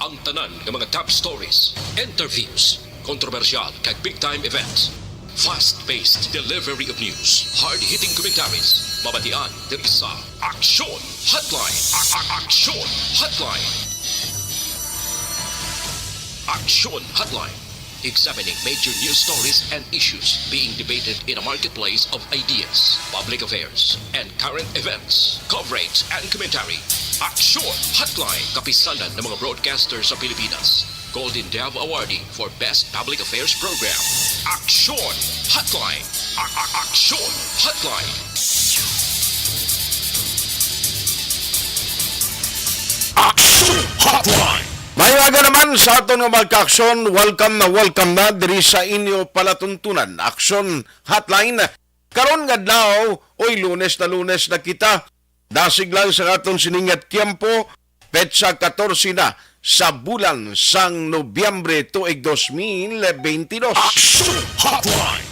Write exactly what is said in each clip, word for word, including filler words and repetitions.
Ang tanan nga mga top stories, interviews, kontrobersyal kag big time events. Fast-paced delivery of news, hard-hitting commentaries, mabatian diri sa Aksyon Hotline. A- a- Aksyon Hotline. Aksyon Hotline. Examining major news stories and issues being debated in a marketplace of ideas, public affairs, and current events. Coverage and commentary. Aksyon Hotline. Kapisanan ng mga broadcaster sa Pilipinas. Golden Dove Awardee for Best Public Affairs Program. Aksyon Hotline. A- a- Aksyon Hotline. Aksyon Hotline. May aga naman sa aton nga mga kaaksyon. Welcome na welcome na diri sa inyo palatuntunan, Aksyon Hotline. Karon nga adlaw, oy, Lunes na, Lunes na kita. Dasig lang sa aton sining nga tiyempo, petsa katorse na sa bulan sang Nobyembre tuig dos mil bentidós. Aksyon Hotline.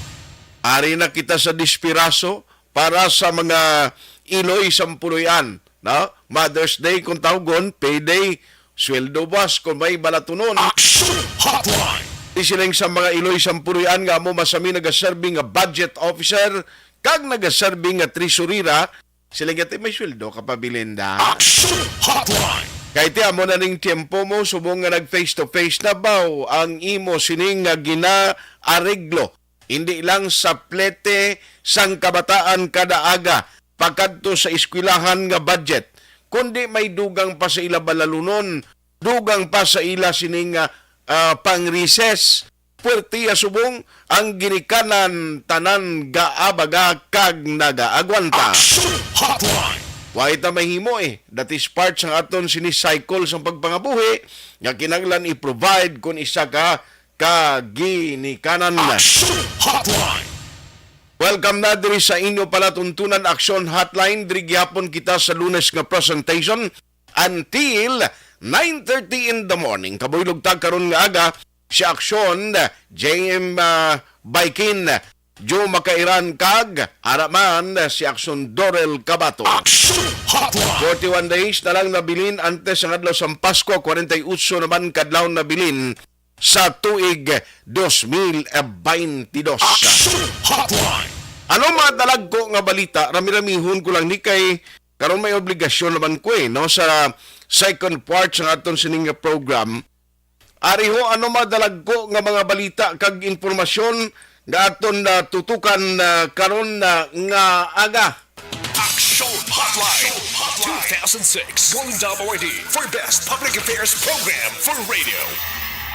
Ari na kita sa dispiraso para sa mga iloy sampuloy-an, no? Mother's Day kung tawgon, payday, sweldo bas kung may balatunon. Aksyon Hotline. Di siling sa mga iloy sampuloy-an nga amo masami nagaserbi nga budget officer kag nagaserbi nga treasurera, sila gati may sweldo ka pa, Belinda. Aksyon Hotline. Kay ti amo na ning tiyempo mo, subong nga nag face to face na baw ang imo sining nga ginaareglo. Hindi lang sa plete sang kabataan kada aga, pakadto sa eskwelahan nga budget, kundi may dugang pa sa ila balalunon, dugang pa sa ila sining, ah, ah, pang-recess. Puwertiya subong ang ginikanan, tanan gaabaga kag nagaagwanta. Aksyon Hotline. Wa ta mahimo, eh. That is part sang aton sini cycle sang pagpangabuhi nga kinahanglan i-provide kon isa ka ka ginikanan. Aksyon Hotline. Welcome na diri sa inyo palatuntunan, Aksyon Hotline. Diri gihapon kita sa Lunes nga presentation until nine thirty in the morning. Kabuylog ta karon nga aga, si Aksyon, J M, ah, Baikin, Joe Makairan, kag ara man si Aksyon Dorel Cabato. Aksyon Hotline. Forty-one days na lang nabilin antes ang adlaw sang Pasko, kwarenta y ocho naman kadlaw nabilin sa tuig dos mil bentidós. Aksyon Hotline. Ano mga dalagko nga balita? Rami-ramihon ko lang ni kay karon may obligasyon naman ko, eh, no, sa second part sa aton sining nga program. Ari ho, ano mga dalagko nga mga balita kag impormasyon nga aton, ah, tutukan, ah, karon, ah, nga aga? Action Hotline two thousand six Golden Dove Awardee for Best Public Affairs Program for Radio.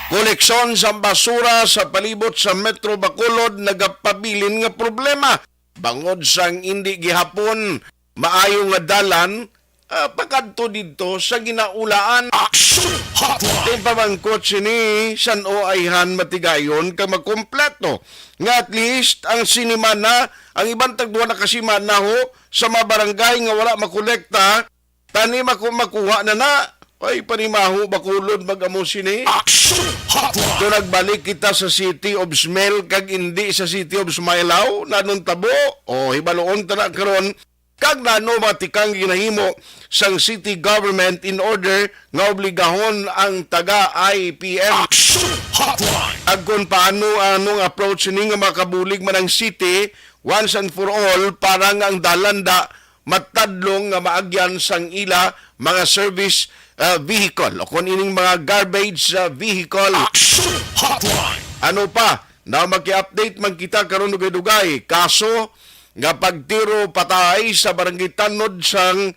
Koleksyon sa basura sa palibot sa Metro Bacolod nagapabilin nga problema bangod sang indi gihapon maayo nga dalan, ah, pakadto didto sa ginaulaan. Action Hotline. Di pamangkot sini, san-o ayhan matigayon kag makompleto nga at least ang sinimana, ang iban tagduha na kasimana ho sa mga barangay nga wala makolekta, tani maku-, makuha na na. Ay, panimaho, Bacolod, mag-amo sini. Action Hotline. Do nagbalik kita sa City of Smell kag indi sa City of Smileaw, nanong tabo? O, hibaluon ta na karon kag nano mga tikang ginahimo sang city government in order nga obligahon ang taga I P M. Action Hotline. Ag kon paano anong approach sini nga makabulig man ang city once and for all para nga ang dalan da matadlong nga maagyan sang ila mga service, ah, vehicle o kon ining mga garbage, ah, vehicle. Action Hotline. Ano pa? Na maki-update man kita karon dugay-dugay. Kaso nga pagtiro patay sa barangay Tanod sang,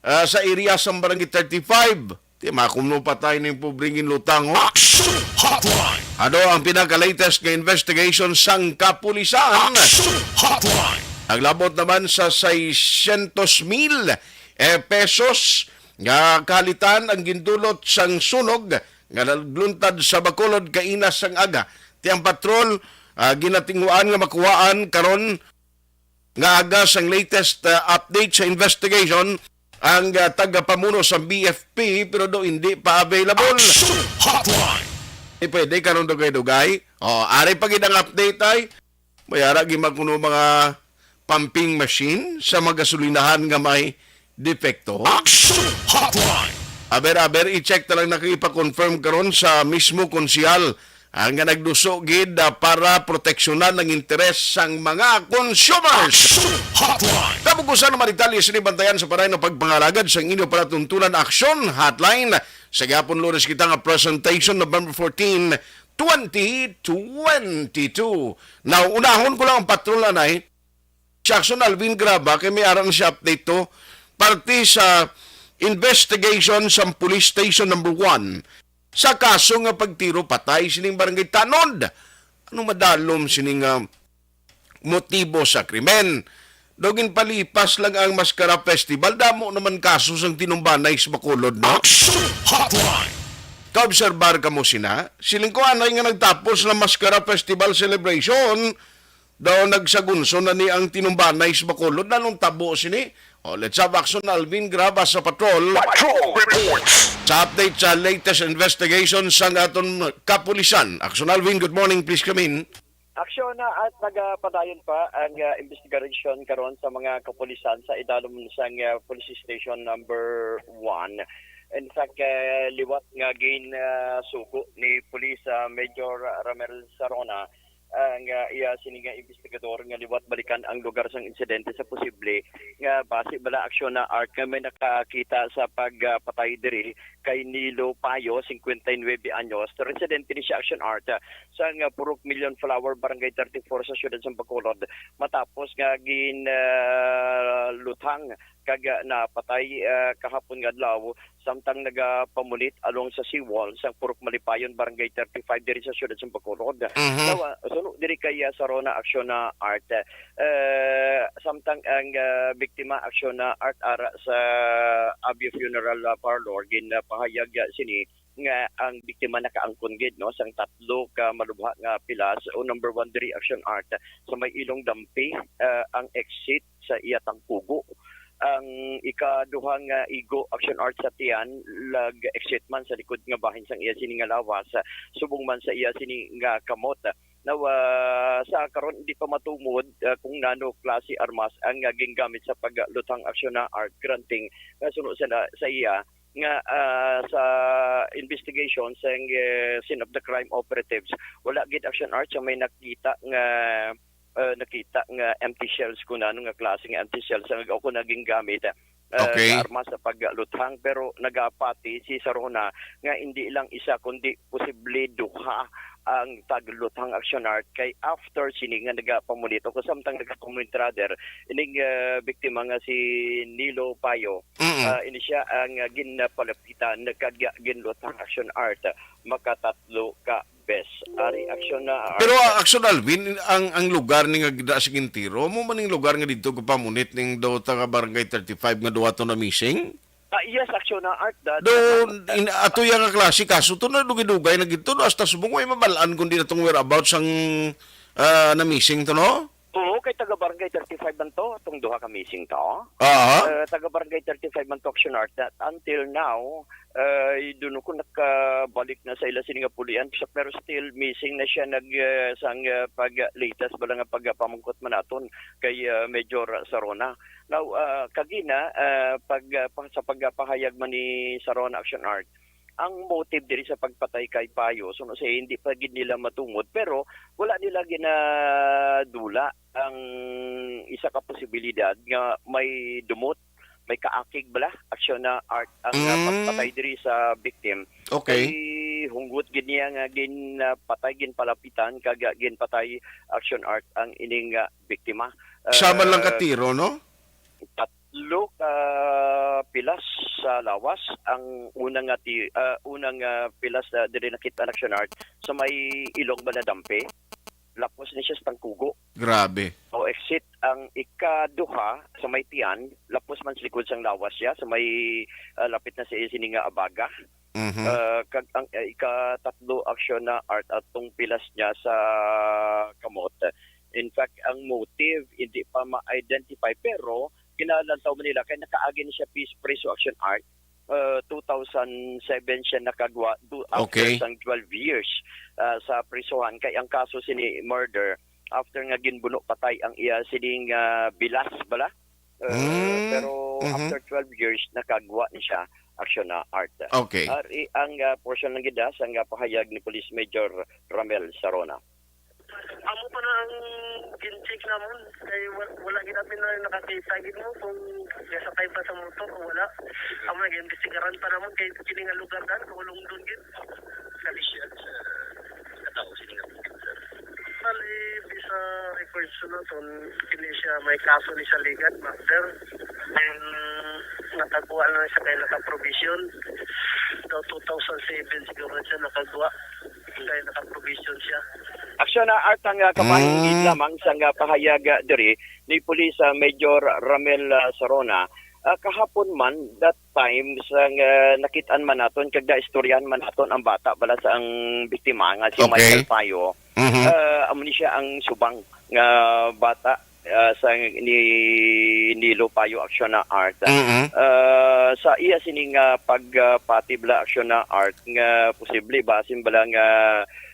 ah, sa area sang barangay thirty-five. Di makuno patay ning pobreng ginlutang, oh. Action Hotline. Ano ang pinaka-latest nga investigation sang kapulisan? Action Hotline. Naglabot naman sa seiscientos mil, eh, pesos nga kahalitan ang gindulot sang sunog nga nagluntad sa Bacolod kaina sang aga. Ti ang patrol, ah, ginatinguan nga makuhaan karon nga aga sang latest, ah, update sa investigation ang, ah, tagapamuno sa B F P, pero do hindi pa available. Action Hotline. Di pwede karon dugay-dugay. Oh, ari pa gid ang update ay may ara gid man kuno mga pumping machine sa mga gasolinahan nga may depekto. Action Hotline. Aber, aber, i-check na lang na kay ipa-confirm karon sa mismo konsehal, ah, nga nagduso gid, ah, para proteksyonan ang interes sang mga consumers. Action Hotline. Kabukusan naman detalye sini bantayan sa paray nga pagpangalagad sang inyo palatuntunan Action Hotline. Sa gihapon Lunes kita nga presentation, November fourteen, twenty twenty-two. Now, unahon ko lang ang patrol, anay. Si Action Alvin Graba, kay may ara na siya update to. Parte sa investigation sa Police Station Number One sa kaso nga pagtiro patay sining barangay tanod. Ano madalom sining, ah, motibo sa krimen? Daw ginpalipas lang ang Mascara Festival, damo naman kaso sang tinumbanay sa Bacolod, no? Action Hotline. Kaobserbar kamo sina? Siling ko anay nga nagtapos na Mascara Festival celebration, daw nagsagunso na ni ang tinumbanay sa Bacolod. Nanong tabo sini? O, let's have Action Alvin Graba sa patrol. Patrol Reports. Sa update sa latest investigation sang aton kapulisan. Action Alvin, good morning. Please come in. Aksyon na at nagapadayon pa ang, ah, investigasyon karon sa mga kapulisan sa idalom sang, ah, Police Station Number One. In fact, ah, liwat nga gin, ah, sugo ni Police, ah, Major Ramel Sarona ang, ah, iya sini nga investigador nga liwat balikan ang lugar sang insidente sa posible nga basi bala Aksyon na Art nga may nakakita sa pagpatay diri kay Nilo Payo, singkwenta y nuebe anyos, residente ni siya Action Art, ah, sang, ah, Purok Million Flower, Barangay thirty-four sa siyudad sa Bacolod, matapos nga gin, ah, luthang kag, ah, napatay, ah, kahapon nga adlaw samtang nagapamunit along sa seawall sang Purok Malipayon, Barangay thirty-five diri sa siyudad sa Bacolod. Mhm. Nawa, suno diri kay, ah, Sarona Action na Art, eh, samtang ang, ah, biktima Action na Art ara sa Abyo Funeral, ah, Parlor, ginpahayag, ah, sini nga ang biktima nakaangkon gid, no, sang tatlo ka malubha nga pilas o number one diri Action Art sa may Ilong Dampi, ah, ang exit sa iya tangkugo. Ang ikaduha nga igo Action Art sa tiyan, lag exit man sa likod nga bahin sang iya sini nga lawas, subong man sa iya sini nga kamot. Now, ah, sa karon, hindi pa matumod, ah, kung nano klase armas ang, ah, gingamit sa pagluthang Action na Art, granting nga suno sa, sa iya nga, ah, sa investigation sa, eh, scene of the crime operatives, wala gid Action Art sa may nakita nga, ah, nakita nga empty shells, kung nano nga klase nga empty shells ang, o kung naging gamit, ah, Okay. nga armas sa pagluthang. Pero nagapati si Sarona nga hindi lang isa kundi posible duha ang tagluthang Action Art kay after sini nga nagapamunit o samtang nagapamunit rather ining, ah, biktima nga si Nilo Payo, Mm. ah, ini siya ang, ah, ginpalapitan kag ginluthang Action Art makatatlo ka bes. Ari Action na Art. Pero, ah, Action Alvin, ang, ang lugar ni nga gida sa Quintero, mo man ning lugar nga dito kapamunit ning daw taga Barangay thirty-five nga duha to na missing? Ah, yes, Action na Art. That, Do, that, in, ato yang nga klase kaso to na dugay-dugay na gito, no? Hasta subong way mabalaan kundi na tong whereabouts ang, ah, na missing to, no? Oo, kay taga Barangay thirty-five man to, atong duha ka missing to. Aha. Eh, taga Barangay thirty-five man to, Action Art. That until now, eh, doon ko nakabalik na sa ila sini nga pulian, so, pero still missing na siya nag, eh, sang, eh, pag latest bala nga pagpamangkot man naton kay, eh, Major Sarona. Now, ah, kagina, ah, pag, ah, pa-, sa pagpahayag man ni Sarona Action Art, ang motive diri sa pagpatay kay Payo, suno sa hindi pa gid nila matumod, pero wala nila ginadula ang isa ka posibilidad nga may dumot, may kaakig bala, Action na Art ang, ah, Mm. pagpatay diri sa victim. Okay. Kay hunggot gid niya nga ginpatay, ginpalapitan, kag, ah, ginpatay Action Art ang ining, ah, biktima. Sama lang Ah, ka tiro, no? Tatlo ka pilas sa lawas. Ang una nga ti-, ah, una nga pilas, ah, diri nakita na Action Art sa may ilong ba na dampi. Lapos ni siya sa tangkugo. Grabe. O exit ang ikaduha sa may tiyan, lapos man sa likod sang lawas siya, sa may, ah, lapit na sa iya sini nga abaga. Mhm. Ah, kag ang, ah, ikatatlo Action na Art atong pilas niya sa kamot. In fact, ang motive hindi pa ma-identify, pero kinalantaw man nila kay nakaagi na siya pis-, preso Action Art. Ah, two thousand seven siya nakagwa do after Okay. sang twelve years, ah, sa prisuhan. Kay ang kaso sini murder after nga ginbuno patay ang iya sining, ah, bilas bala. Ah, Mm, pero mhm. after twelve years, nakagwa ni siya. Aksyon na Art. Okay. Ari ang ah, portion lang gid ah, sang ah, pahayag ni Police Major Ramel Sarona. Amo pa na ang gin-check namon kay wa- wala gid namin na nakakita gid mo kung nasakay pa sa motor o wala. Amo na gin-investigaran pa namon kay kini nga lugar dan kaulong doon gid. Sa Lisyan, sa katao sini nga bukid, sir. Bali, bisa records naton, kini siya may kaso ni sa ligad, master. Then, nakakuha na siya kay naka-provision. Daw two thousand seven siguro siya nakakuha. Kay naka-provision siya. Aksyon na Art ang ah, kabahin Mm. lamang sa nga pahayag ah, diri ni Police ah, Major Ramel ah, Sarona. Ah, kahapon man, that time, sa nga nakit-an man naton, kag naistoryahan man naton ang bata bala sa ang biktima nga si Okay. Michael Payo. Mhm. Ah, amo ni siya ang subang nga bata ah, sa ni Nilo Payo Aksyon na Art. Mm-mm. Ah, sa iya sining ah, pagpati bala Aksyon na Art nga posible basin bala nga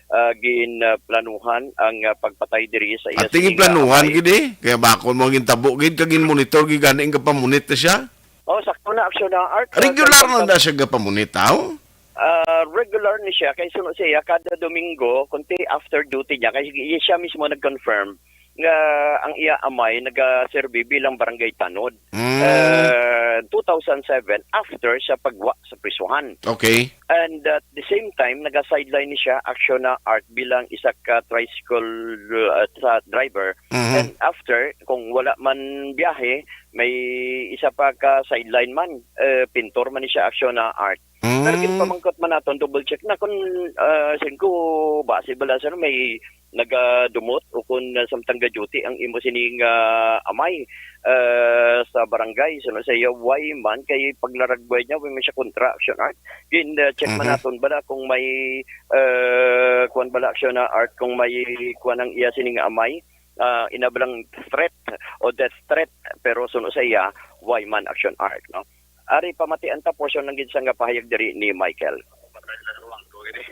ah, ginplanuhan ang ah, pagpatay diri sa iya At sining ah, planuhan amay. Gid eh. Kaya bakon mo gintabo gid kag gin-monitor gid gani ang gapamunit na siya? Oh, sakto na Aksyon na Art. Ah, Regular kay na na siya gapamunit, aw? Ah, regular ni siya kay suno siya kada Domingo kunti after duty niya kay siya mismo nag-confirm nga ang iya amay nagaserbi bilang barangay tanod. Mm. Ah, two thousand seven after sa pagwa sa prisuhan. Okay. And at the same time naga-sideline ni siya Aksyon na Art bilang isa ka tricycle uh, sa driver. Mhm. And after kung wala man biyahe may isa pa ka sideline man, uh, pintor man ni siya Aksyon na Art. Pero Mm. ginpamangkot man naton, double check na kung ah, singko base bala sa may nagadumot o kung ah, samtang ga-duty ang imo sining ah, amay ah, sa barangay. So, sa iya, why man kay paglaragway niya, why man siya kontra Aksyon Art. Gin ah, check man Mhm. naton bala kung may ah, kuwan bala Aksyon na Art kung may kuwan ang iya sining amay. Ah, inabalang threat o death threat pero suno sa iya, why man Aksyon Art, no? Ari pamatian ta portion lang gid sa nga pahayag diri ni Michael. Patay sa duwang to, gini.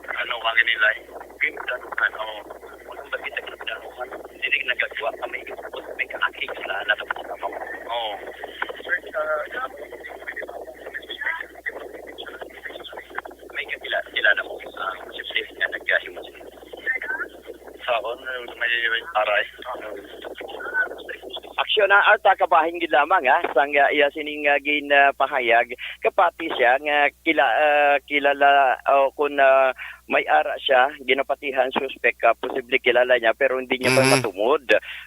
Ano ka gini, Lai? Gini, ano, ano, walang bakit sa gini, ano, ano, hindi nagagawa kami, may kaakit sila, na tapos na kami. Oo. Sir, ah, may kakila, kilala mo, ah, posible nga nagkahimo sila. Saon, may, may aray. Aksyon na Art, ah, kabahin gid lamang, ha, sang ah, iya sining ah, ginpahayag. Kapati siya nga kila, ah, kilala o kun ah, may ara siya, ginapatihan suspek, ah, posible kilala niya pero hindi niya pa Mhm. matumod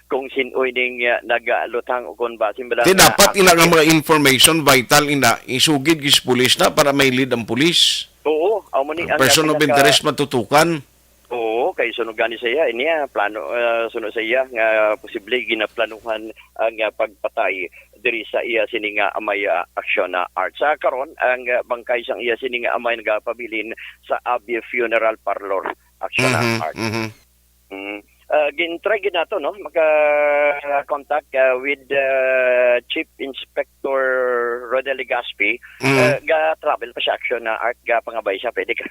kung sin-o ning ah, nagalutang o kun ba sin bala Di nga dapat ina nga akit. Mga information vital ina isugid gis pulis na para may lead ang pulis. Oo, amo ni ang Person of pinaka- interest matutukan. Oo, kay sunog gani sa iya, niya plano ah, suno sa iya nga posible ginaplanuhan ang ah, pagpatay diri sa iya sini nga amay ah, Aksyon na Art. Sa karon, ang ah, bangkay sang iya sini nga amay nagapabilin sa Abie Funeral Parlor, Aksyon na Mhm, Art. Mhm. Mm. Ah, gin-try gid nato, no, maka-contact ah, with ah, Chief Inspector Rodel Legaspi. Mhm. Ah, ga-travel pa siya Aksyon na Art, ga pangabay siya, pwede ka.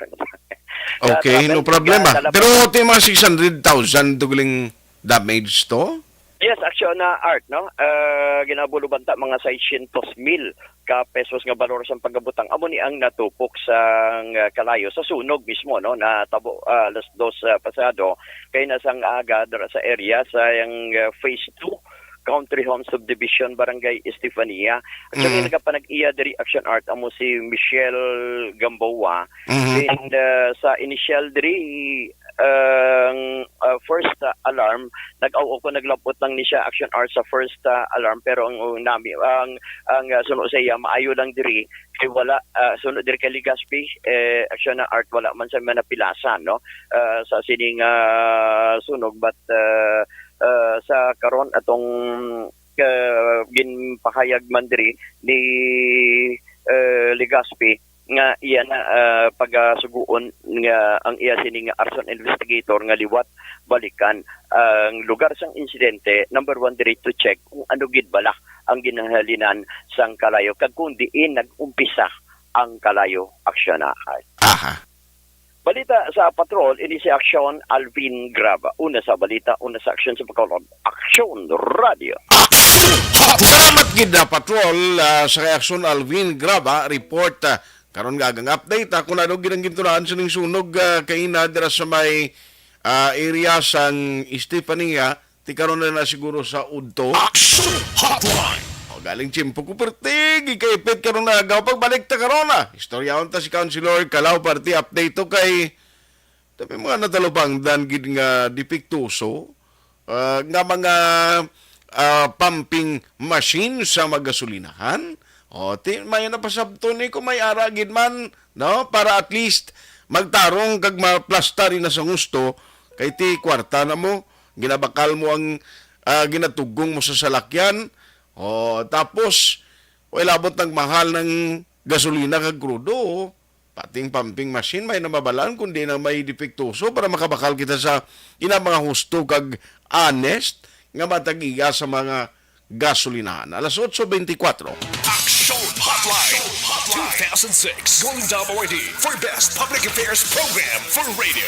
Okay, Ga-travel, no problema. ga-, Pero ito yung mga six hundred thousand tuguling damage to? Yes, Aksyon na Art, no? Ah, ginabulo banta mga seiscientos mil ka pesos nga balor sang pagabutang. Amo ni ang natupok sang ah, kalayo sa sunog mismo, no? Natabo ah, alas dos ah, pasado kay nasang aga dira sa area sa yang ah, phase two Country Home Subdivision, Barangay Estefania. Actually, Mm. nagapanag-iya diri Aksyon Art amo si Michelle Gamboa. Mhm. And ah, sa initial diri ang ah, first ah, alarm, nag-aw ko naglabot lang ni siya Aksyon Art sa first ah, alarm pero ang ang nami ang ang ah, suno sa iya maayo lang diri kay wala ah, suno diri kay Legazpi eh, Aksyon na Art wala man sa manapilasan no ah, sa sining ah, sunog but ah, ah, sa karon atong ah, ginpahayag man diri ni ah, Legazpi nga iya na ah, pagasugoon nga ang iya sini nga arson investigator nga liwat balikan ang lugar sang insidente, number one diri to check kung ano gid bala ang ginahalinan sang kalayo kag kung diin nag-umpisa ang kalayo aksyon na Art. Aha. Balita sa Patrol, ini si Aksyon Alvin Graba. Una sa balita, una sa aksyon sa Bacolod. Aksyon Radio. Aksyon! Aksyon Hotline. Salamat gid, ah, Patrol, ah, sa kay Aksyon Alvin Graba report, ah, karon nga agang update, ah, kung ano gid ang gintunahan sining sunog, ah, kaina dira sa may, ah, area sang Estefania, ti karon na, na siguro sa udto. Aksyon Hotline. O, galing tiyempo ko, perti, gikaipit karon na agaw. Pagbalik ta karon na, istoryahon ta si Councilor Calao, perti, update to kay Tabi mga natalupangdan gid nga depektoso, ah, nga mga, ah, pumping machine sa mga gasolinahan. O, ti, may napasabton ni kung may ara gid man, no? Para at least magtarong kag maplastar na sa gusto. Kay ti kwarta na mo, ginabakal mo ang, ah, ginatugong mo sa salakyan. O, tapos, way labot nang mahal ng gasolina kag krudo. Pating pumping machine may namabalaan, kundi na may depektoso para makabakal kita sa ina mga husto kag honest nga matag-iya sa mga gasolinahan. Alas otso beintikwatro. Aksyon Hotline, two thousand six Golden Dome Awardee for Best Public Affairs Program for Radio.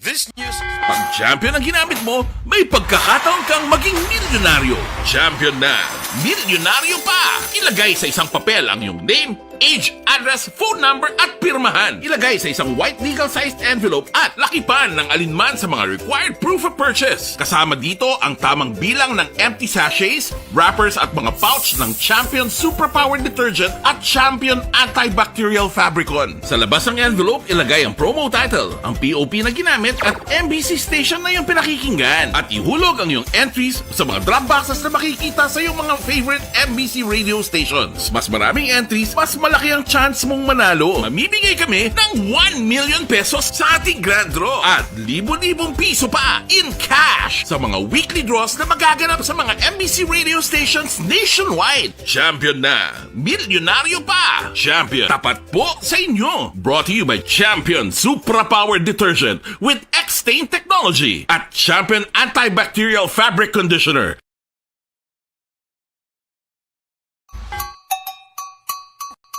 This news. Pag champion ang ginamit mo, may pagkakataon kang maging milyonaryo. Champion na, milyonaryo pa! Ilagay sa isang papel ang iyong name, age, address, phone number, at pirmahan. Ilagay sa isang white legal-sized envelope at lakipan ng alinman sa mga required proof of purchase. Kasama dito ang tamang bilang ng empty sachets, wrappers, at mga pouch ng Champion Superpower Detergent at Champion Antibacterial Fabricon. Sa labas ng envelope, ilagay ang promo title, ang P O P na ginamit, at M B C station na iyong pinakikinggan. At ihulog ang iyong entries sa mga drop boxes na makikita sa iyong mga favorite M B C radio stations. Mas maraming entries, mas malaki ang chance mong manalo. Mamimigay kami ng one million pesos sa ating grand draw at libo-libong piso pa in cash sa mga weekly draws na magaganap sa mga M B C radio stations nationwide. Champion na! Milyonaryo pa! Champion, tapat po sa inyo! Brought to you by Champion Supra Power Detergent with X-Stain Technology at Champion Antibacterial Fabric Conditioner.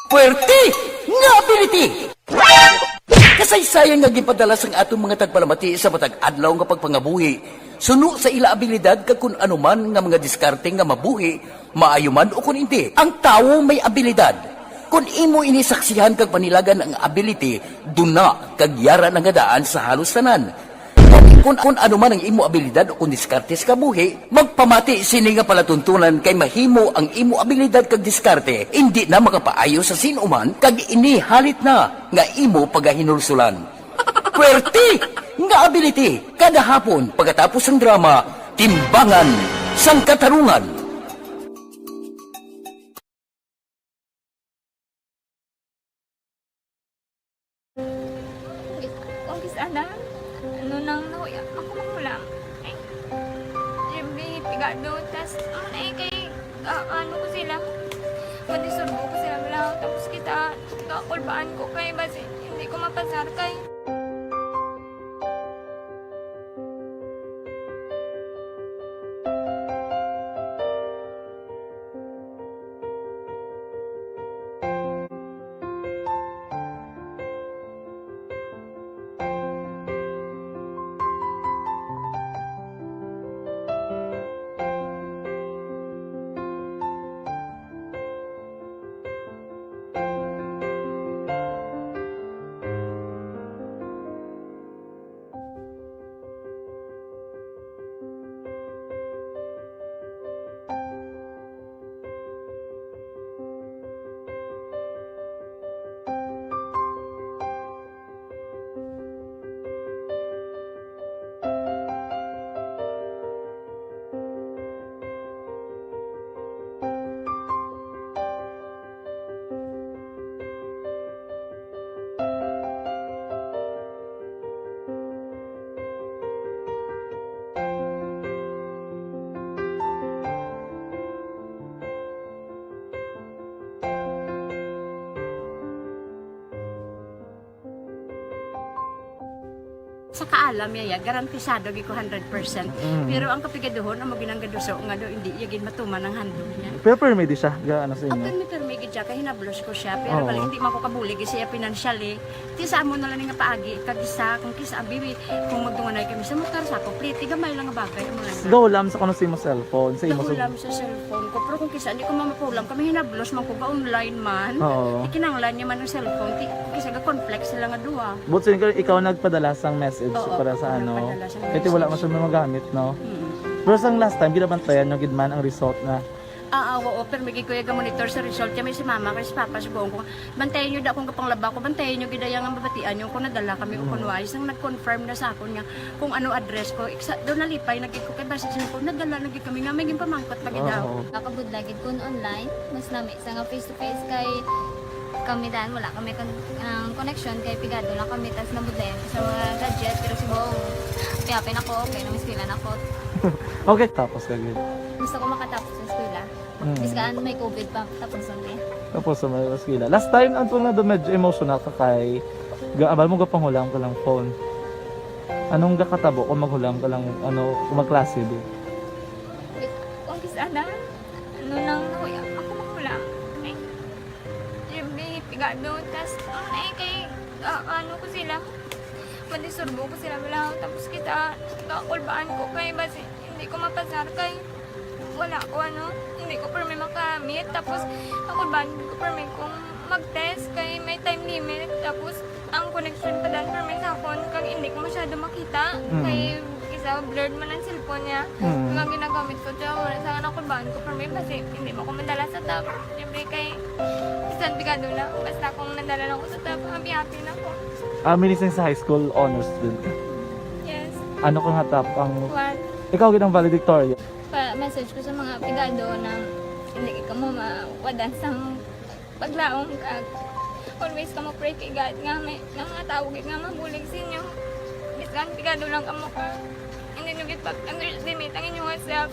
Puwerte nga ability! Kasaysayan nga ginpadala sang aton mga tagpalamati sa matag adlaw nga pagpangabuhi, suno sa ila abilidad kag kun ano man nga mga diskarte nga mabuhi, maayo man o kun indi. Ang tawo may abilidad. Kun imo ini saksihan kag panilagan ang ability, duna kag yara na nga daan sa halos tanan. Kung, kung ano man ang imo abilidad o kung diskarte sa kabuhi, magpamati sini nga palatuntunan kay mahimo ang imo abilidad kag diskarte indi na makapaayo sa sin-o man kag ini halit na nga imo pagahinulsulan. Puwerte nga ability kada hapon pagkatapos sang drama, Timbangan sang Katarungan. Ang kis-, ana, ano nang nahuya, ako man wala. Ay, Jimmy, pigado, tas, ano na eh, kay, ah, ano ko sila, madisturbo ko sila, wala. Tapos kita, kakulbaan ko kay, basi, hindi ko mapasar kay. Sa kaalam niya, ya, garantisado gid ko hundred percent. Mm. Pero ang kapigaduhon, amo ginang gaduso nga do, hindi iya gid matuman ang handog niya. Pero permi di siya, ga, ano sa inyo? Permi, permi gid siya, kay hinablos ko siya. Pero Oo. bali, hindi man ko kabulig siya financially. Ti sa amo na lang nga paagi, kag isa, kung kisa, abi, kung magdunganay kami sa motor, sa ako, pliti, gamay lang nga bagay, amo lang. Gahulam sa kuno sa imo cellphone, sa imo sa Gahulam sa cellphone ko, pero kung kisa, hindi ko mamapulam, kami hinablos man ko ba online man. Oo. Ikinanglan niya man ang cellphone, ti, kung kisa, ga-conflict sila nga duha. But so, ikaw, ikaw nagpadala sang message Oo, para sa ako ano? nagpadala sang Kasi wala message. man siya magamit, no? Mm. Pero sang last time, ginabantayan nyo gid man ang result na Ah, ah, oo, pero may gid ko iya ga-monitor sa result. Kaya may si mama, kay si papa, sugoon ko, bantayan nyo da kung kapanglaba ko, bantayan nyo gid iya nga mabatian nyo kung nadala kami o Mm. kung wala. Isang nag-confirm na sa akon nga kung ano address ko. Iksa, doon nalipay na gid ko kay basi sa ko, nadala na gid kami nga may ginpamangkot pa gid daw. Oo. Nakabudlay gid kun online, mas nami sa nga face to face kay kami dan wala kami kon-, ang connection kay pigado lang kami tas nabudlayan ko sa mga gadget pero subong piyapin ako okay na eskwela na ko. Okay, tapos ka gid. Gusto ko makatapos sa eskwela. Mm. Biskan may covid pa tapos ang eh. Tapos sa mga eskwela. Last time, ang tunga do medyo emotional ka kay ga-, abal mo gapanghula ang kalang phone. Anong gakatabo kung maghulam ka lang, ano, kung magklase, di? Wait, kung kis-, ana, ano nang nahuya ako maghulam? Ay, siyempre, pigado, tas, ano na eh, kay, ah, ano ko sila, madisturbo ko sila, wala, tapos kita, kakulbaan ko, kay basi, hindi ko mapasar, kay, wala ko, ano, hindi ko permi makamit, tapos, kakulbaan ko permi kung mag-test, kay may time limit, tapos, ang connection pa dan permi sa akon, kag hindi ko masyado makita. Mm. Kay isa blurred man ang cellphone niya. Mm. Kag ang ginagamit ko siya, wala sa anak ko, baan ko permi, basi hindi mo ko madala sa top. Siyempre kay bisan pigado na, basta kung nadala lang ko sa top, happy-happy na ko. Ah, minising sa high school honors din. Yes. Ano ka nga top ang One. Ikaw gid ang valedictorian. Pa-message ko sa mga pigado na hindi ka mo mawadan sa paglaom, kag always kamo pray kay God nga may, nga mga tawo gid nga mabulig sa inyo. Bisan pigado lang kamo ka, hindi nyo gid pag-underestimate ang inyong self.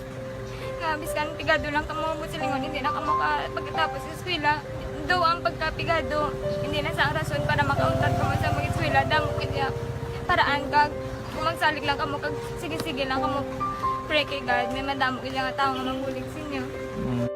Nga bisan pigado lang kamo, buot silingon, hindi na kamo ka pagkatapos sa eskwela. Daw ang pagkapigado, hindi na sa rason para makauntat kamo sa mag-eskwela. Damo gid ya paraan kag kung magsalig lang kamo kag sige-sige lang kamo pray kay God, may madamo gid nga tawo nga mabulig sa inyo. Mm.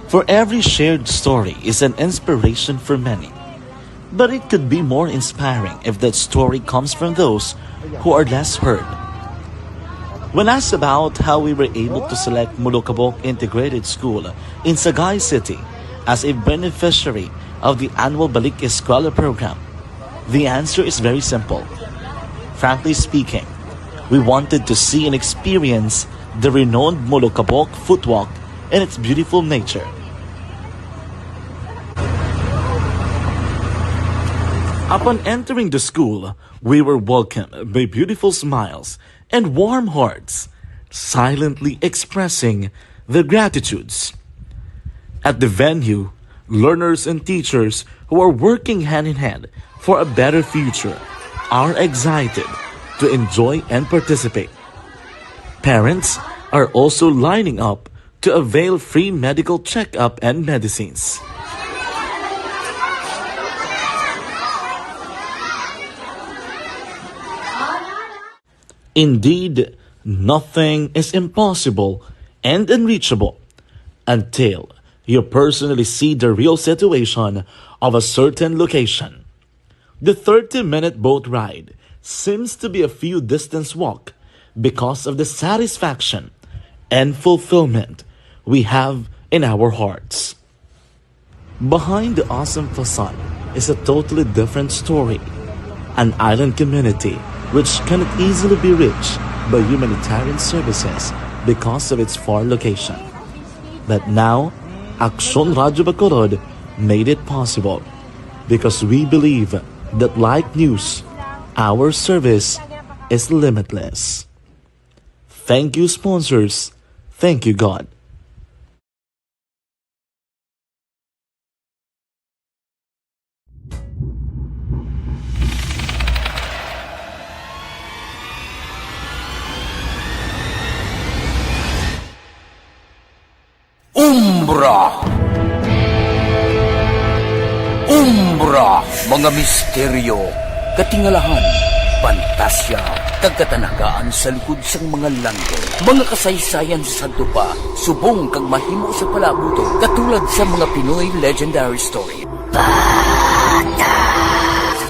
For every shared story is an inspiration for many. But it could be more inspiring if that story comes from those who are less heard. When asked about how we were able to select Molokabok Integrated School in Sagay City as a beneficiary of the annual Balik Eskwela program, the answer is very simple. Frankly speaking, we wanted to see and experience the renowned Molokabok Footwalk and its beautiful nature. Upon entering the school, we were welcomed by beautiful smiles and warm hearts, silently expressing their gratitudes. At the venue, learners and teachers who are working hand in hand for a better future are excited to enjoy and participate. Parents are also lining up to avail free medical checkup and medicines. Indeed, nothing is impossible and unreachable until you personally see the real situation of a certain location. The thirty-minute boat ride seems to be a few distance walk because of the satisfaction and fulfillment we have in our hearts. Behind the awesome facade is a totally different story, an island community which cannot easily be reached by humanitarian services because of its far location. But now, Aksyon Radyo Bacolod made it possible because we believe that like news, our service is limitless. Thank you, sponsors. Thank you, God. Umbra. Umbra, mga misteryo, katingalahan, pantasya, kag katanagaan sa likod sang mga langit. Mga kasaysayan sa sadto pa, subong kag mahimo sa palabuton, katulad sa mga Pinoy legendary story.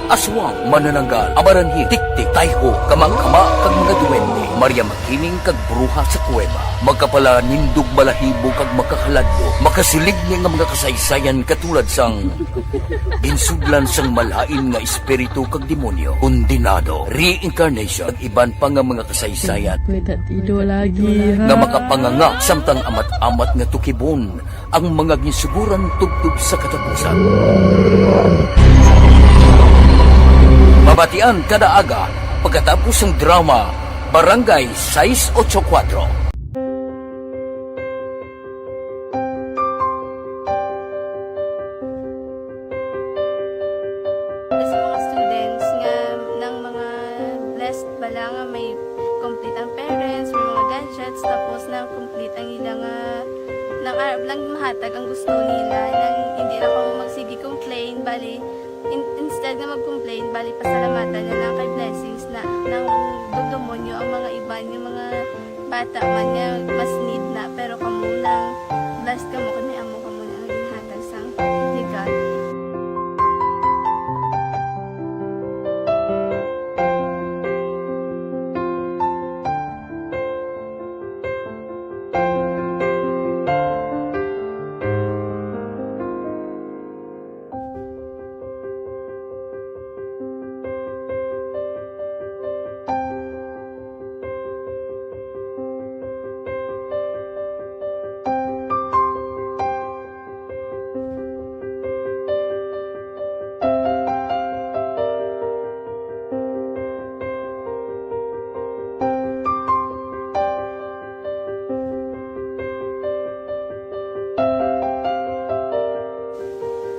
Aswang, manananggal, amaranhil, tiktik, tayho, kama-kama, kag mga duwende, Maria Makiling, kag bruha sa kuweba, magkapalanindog balahibo kag makahaladlok, makasiling ni nga mga kasaysayan katulad sang ginsudlan sang malain nga espiritu kag demonyo, kondenado, reincarnation, kag iban pa nga mga kasaysayan May tatido lagi, ha? nga makapanganga samtang amat-amat nga tukibon ang mga ginsuguran tubtob sa katapusan. Mabatian kada aga pagkatapos sang drama Barangay sais ocho kuwatro. Sa mga students nga, nang mga blessed bala nga may complete ang parents, may mga gadgets, tapos na complete ang ila nga, nang arab lang mahatag ang gusto nila, nang hindi na kamo magsige complain, bali, in-, instead nga mag-complain, bali, pasalamatan na lang kay blessings na, nang dugdumon nyo ang mga iban, yung mga bata man nga mas need na, pero kamo lang, blessed kamo kay may amo kamo nga ginhatag sang ni God.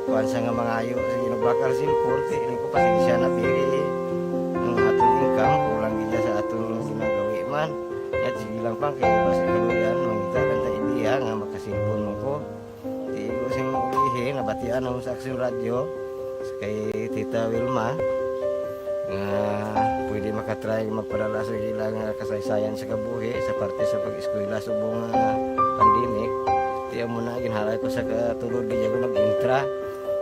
Kuwan sa nga mangayo, sige, nagbakal cellphone, kay ini ko pasensya na, biri. Ang aton income, kulang gid sa aton ginagawi man. Yat, sige lang, pang, kay basi kaluyan, mangita lang ta ideya nga makaselpon man ko. Di ko sing ulihi, nabatian ako sa Aksyon Radyo, kay Tita Wilma, nga pwede makatry magpadala sa ilang, ah, kasaysayan sa kabuhi sa parte sa pag-eskwela subong nga pandemic. Di amo na, ginhalay ko sa katulod, di ako nag-intra.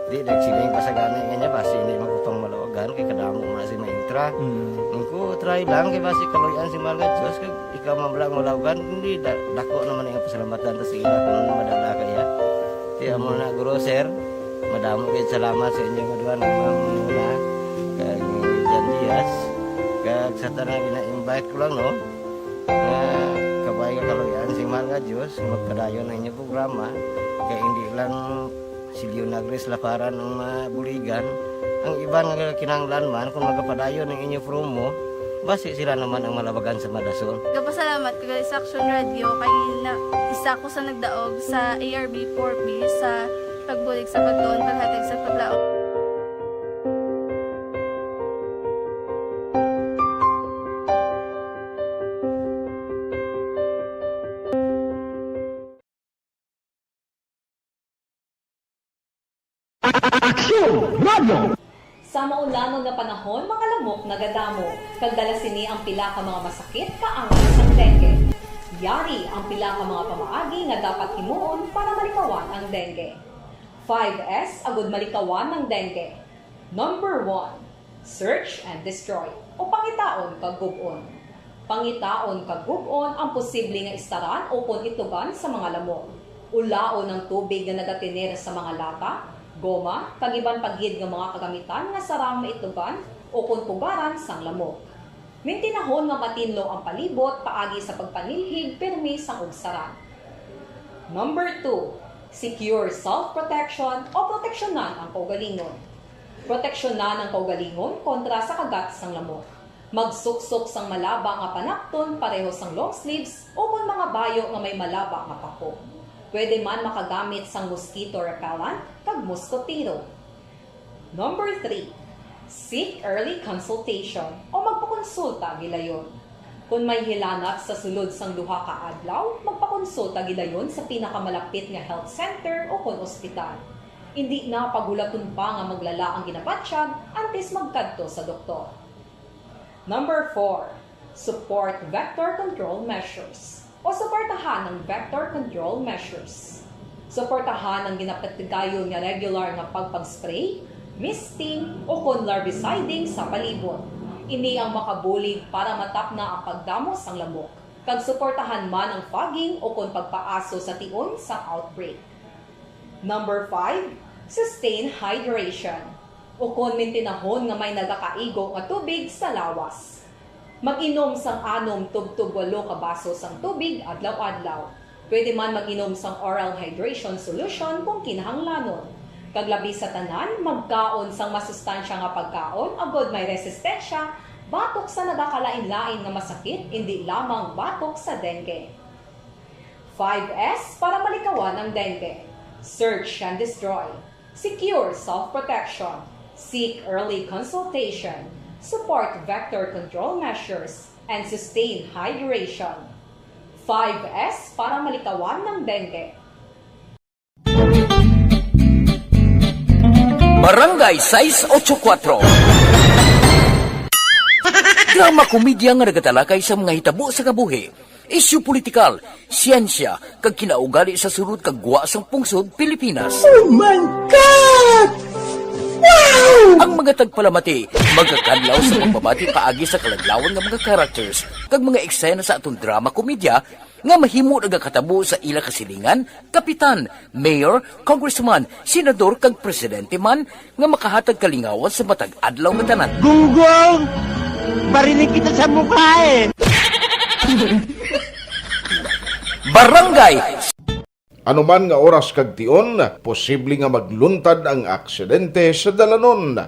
Di, nagsiling pa sa gani nga niya, basi hindi man ko pang malawagan, kay kadamo man si maintra. Mm. Ang ko, try lang, kay basi kaluyan si mahal nga Diyos, kag ikaw man lang malawagan, hindi, da-, dako naman ang pasalamatan ta sa ila kung madala kaya. Di, amo na, guro, sir, madamo kayo salamat sa inyo nga duha, nga ma'am Muna, kag Jan Diaz, kag sa tanan, gina-invite ko lang, no, nga kabay nga kaluyan si mahal nga Diyos, nga magpadayon ang inyong programa, kay hindi lang si Leonardo Laparan ang mabuligan. Ang iban nga kinahanglan man, kung magapadayon ang inyo promo, basi sila naman ang malabagan sa madason. Gapasalamat ko gali sa Action Radio kay na, isa ko sa nagdaog sa A R B four B sa pagbulig sa pagtuon, paghatag sa paglaom. Aksyon Radio. Sa maulanon nga panahon, mga lamok nagadamo, kag dala sini ang pila ka mga masakit kaangay sang dengue. Yari ang pila ka mga pamaagi nga dapat himuon para malikawan ang dengue. Five S agud malikawan ang dengue. Number one, search and destroy, o pangitaon kag gub-on. Pangitaon kag gub-on ang posible nga istaran ukon itugan sa mga lamok. Ulaon ang tubig nga nagatener sa mga lata, goma, kag iban pa gid nga mga kagamitan nga sarang maitugan ukon pugaran sang lamok. Mintinahon nga matinlo ang palibot paagi sa pagpanilhig pirmi sang ugsaran. Number two, secure self-protection o proteksyonan ang kaugalingon. Proteksyonan ang kaugalingon kontra sa kagat sang lamok. Magsuksok sang malaba nga panakton pareho sang long sleeves o kon mga bayo nga may malaba nga pako. Pwede man makagamit sang mosquito repellent kag mosquitero. Number three, seek early consultation o magpakonsulta gilayon. Kon may hilanat sa sulod sang duha ka adlaw, magpakonsulta gilayon sa pinakamalapit nga health center o kon ospital. Indi na paghulaton pa nga maglala ang ginabatyag antes magkadto sa doktor. Number four, support vector control measures o suportahan ang vector control measures. Suportahan ang ginapatigayon nga regular nga pagpag-spray, misting, o kon larviciding sa palibot. Ini ang makabulig para matapna ang pagdamo sang lamok, kag suportahan man ang fogging o kon pagpaaso sa tion sang outbreak. Number five, sustain hydration, o kon mintinahon nga may nagakaigo nga tubig sa lawas. Mag-inom sang anom tubtob walo ka baso sang tubig adlaw-adlaw. Pwede man mag-inom sang oral hydration solution kung kinahanglanon. Kag labi sa tanan, magkaon sang masustansya nga pagkaon agod may resistensya batok sa nagakalain-lain nga masakit, indi lamang batok sa dengue. Five S para malikawan ang dengue. Search and destroy. Secure self-protection. Seek early consultation. Support vector control measures. And sustain hydration. Five S para malikawan ang dengue. Barangay sais otso kuwatro. Drama komedya nga nagatalakay sa mga hitabo sa kabuhi, isyu politikal, siyensya, kag kinaugali sa sulod kag gwa sang pungsod Pilipinas. Oh my God! Wow! Ang mga tagpalamati magakadlaw sa pagbabati paagi sa kaladlawan nga mga characters kag mga eksena sa aton drama komedya nga mahimo nagakatabo sa ila kasilingan, kapitan, mayor, congressman, senador kag presidente man nga makahatag kalingawan sa matag adlaw nga tanan. Gunggong! Barinig kita sa mukha eh! Barangay Ano man nga oras kag tion, posible nga magluntad ang aksidente sa dalanon.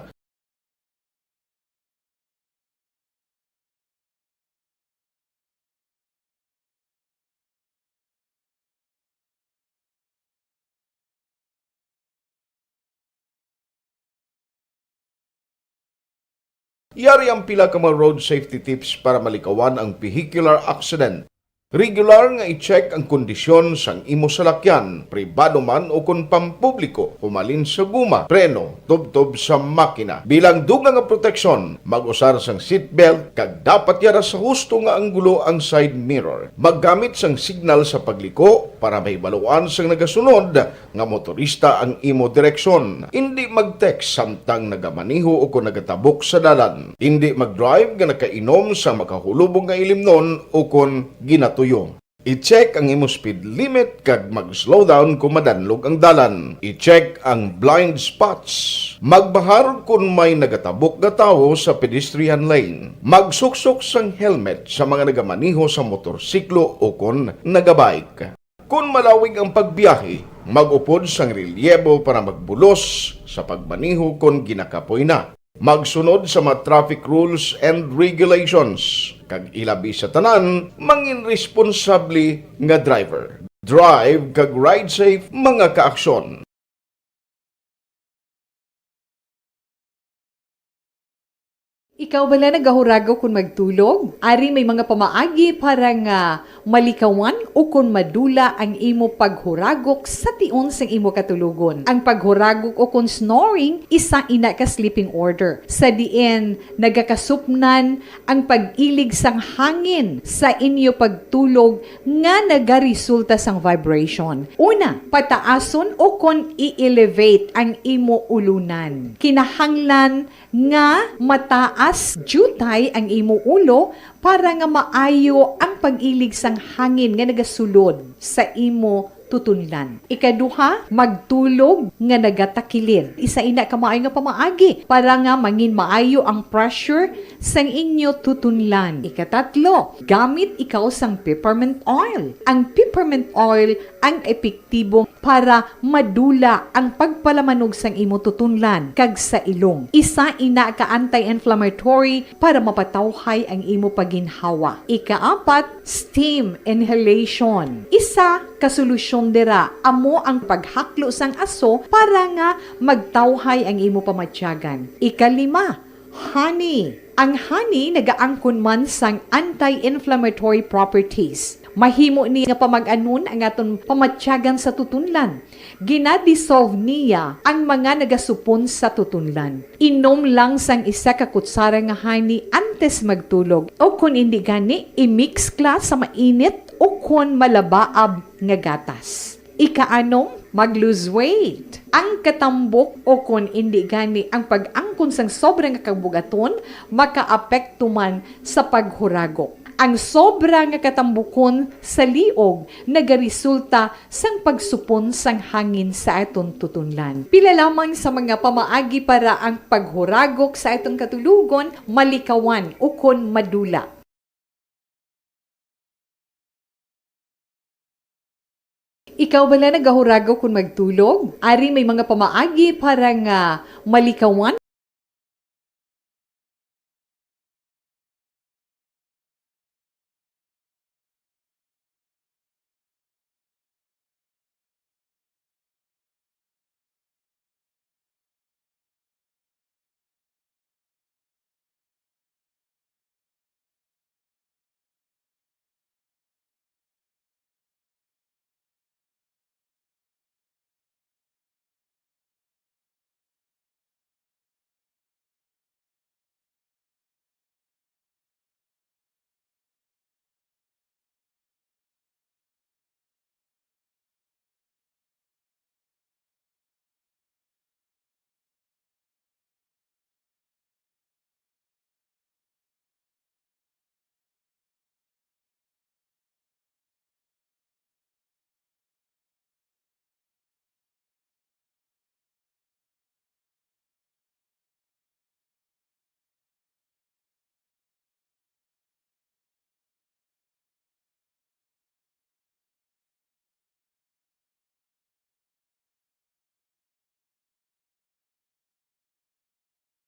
Yari ang pila ka mga road safety tips para malikawan ang vehicular accident. Regular nga i-check ang kondisyon sang imo salakyan, pribado man ukon pampubliko, humalin sa guma, preno, tubtob sa makina. Bilang dugang nga proteksyon, mag-usar sang seatbelt kag dapat yara sa husto nga anggulo ang side mirror. Maggamit sang signal sa pagliko para mahibaluan sang nagasunod nga motorista ang imo direksyon. Indi mag-text samtang nagamaneho ukon nagatabok sa dalan. Indi mag-drive nga nakainom sa makahulubong nga ilimnon ukon ginatuyo. I-check ang imo speed limit kag mag-slow down kon madanlog ang dalan. I-check ang blind spots. Magbahar kon may nagatabok nga tawo sa pedestrian lane. Magsuksok sang helmet sa mga nagamaneho sa motorsiklo ukon nagabike. Kon malawig ang pagbiyahe, mag-upod sang relyebo para magbulos sa pagmaneho kon ginakapoy na. Magsunod sa mga traffic rules and regulations, kag ilabi sa tanan, mangin responsable nga driver. Drive kag ride safe, mga kaaksyon. Ikaw bala nagahuragok kon magtulog? Ari may mga pamaagi para nga malikawan ukon madula ang imo paghuragok sa tion sang imo katulogon. Ang paghuragok ukon snoring isa ina ka sleeping order, sa diin nagakasupnan ang pag-ilig sang hangin sa inyo pagtulog nga nagaresulta sang vibration. Una, pataason ukon i-elevate ang imo ulunan. Kinahanglan nga mataas diutay ang imo ulo para nga maayo ang pag-ilig sang hangin nga nagasulod sa imo tutunlan. Ikaduha, magtulog nga nagatakilid. Isa ina ka maayo nga pamaagi para nga mangin maayo ang pressure sang inyo tutunlan. Ikatatlo, gamit ikaw sang peppermint oil. Ang peppermint oil ang epektibo para madula ang pagpalamanog sang imo tutunlan kag sa ilong. Isa ina ka anti-inflammatory para mapatawhay ang imo paginhawa. Ikaapat, steam inhalation. Isa ka solusyon dira amo ang paghaklo sang aso para nga magtawhay ang imo pamatyagan. Ikalima, honey. Ang honey nagaangkon man sang anti-inflammatory properties. Mahimo ni nga pamag-anon ang aton pamatyagan sa tutunlan. Gina-dissolve niya ang mga nagasupon sa tutunlan. Inom lang sang isa ka kutsara nga honey antes magtulog, o kon indi gani, i-mix kla sa mainit o kon malabaab nga gatas. Ikaanom, mag-lose weight. Ang katambok o kon indi gani ang pag-angkon sang sobra nga kabugaton makaapekto man sa paghuragok. Ang sobra nga katambukon sa liog nagaresulta sang pagsupon sang hangin sa aton tutunlan. Pila lamang sa mga pamaagi para ang paghuragok sa aton katulogon malikawan ukon madula. Ikaw bala nagahuragok kon magtulog? Ari may mga pamaagi para nga malikawan.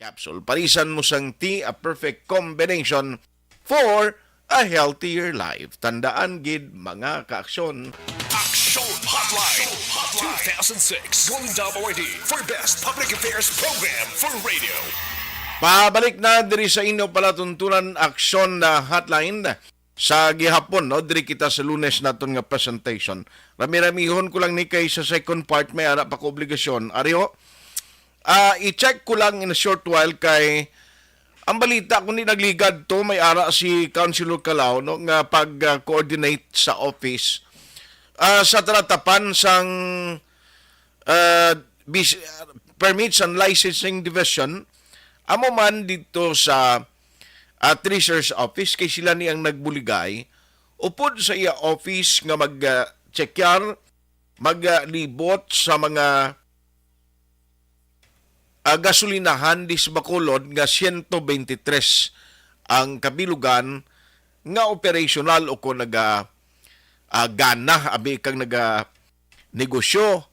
Capsule. Parisan mo sang tea, a perfect combination for a healthier life. Tandaan gid, mga kaaksyon. Action Hotline two thousand six Golden Dove Awardee for Best Public Affairs Program for Radio. Pabalik na diri sa inyo palatuntunan, Aksyon na Hotline. Sa gihapon, no, diri kita sa Lunes naton nga presentation. Rami-ramihon ko lang ni kay sa second part may ara pa ko obligasyon. Ari ho, ah, i-check ko lang in a short while kay ang balita, kung di nagligad to, may ara si Councilor Calao, no, nga pag-coordinate sa office, ah, sa talatapan sang, ah, bis-, Permits and Licensing Division, amo man didto sa, ah, Treasurer's Office, kay sila ni ang nagbuligay upod sa iya office nga mag, ah, chekyar, maglibot sa mga, ah, gasolinahan di sa Bacolod nga siyento beintitres ang kabilugan nga operasyonal o kon naga, ah, gana abi kag naga negosyo.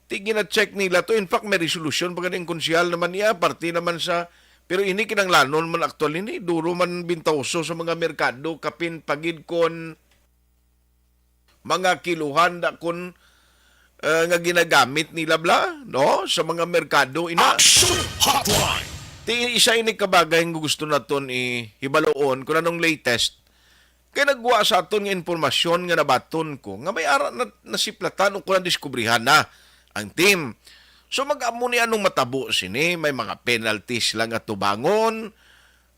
Ti gina-check nila to. In fact, may resolution pa ganing konsehal naman niya, parte naman sa, pero ini kinanglanon man aktual ini, duro man bintawso sa mga merkado, kapin pa gid kon mga kiluhan da kon, eh, nga ginagamit nila bala, no, sa mga merkado ina. Action Hotline. Ti isa ini ka bagay nga gusto naton ihibaloon kung anong latest. Kay nagwa sa aton nga impormasyon nga nabaton ko nga may ara na nasiplatan o kon nadiskubrihan na ang team. So, mag-amo ni anong matabo sini, may mga penalties lang atubangon,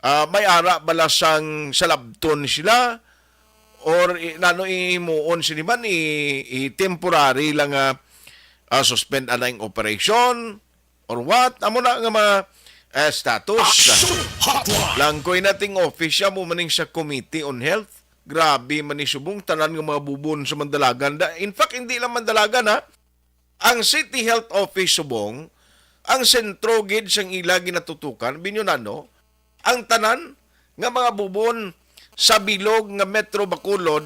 ah, may ara bala sang salabton sila, or i-, nano ihimuon sini man, i-, i-temporary lang nga, ah, suspend anang operation, or what? Amo na nga mga, eh, status. Action Hotline. Lang ko'y nating office, amo maning sa Committee on Health. Grabe man ni subong, tanan nga mga bubon sa Mandalagan. Da-, in fact, hindi lang Mandalagan, ha. Ang City Health Office subong, ang sentro gid sang ila ginatutukan, Binyonano, ang tanan nga mga bubon sa bilog nga Metro Bacolod,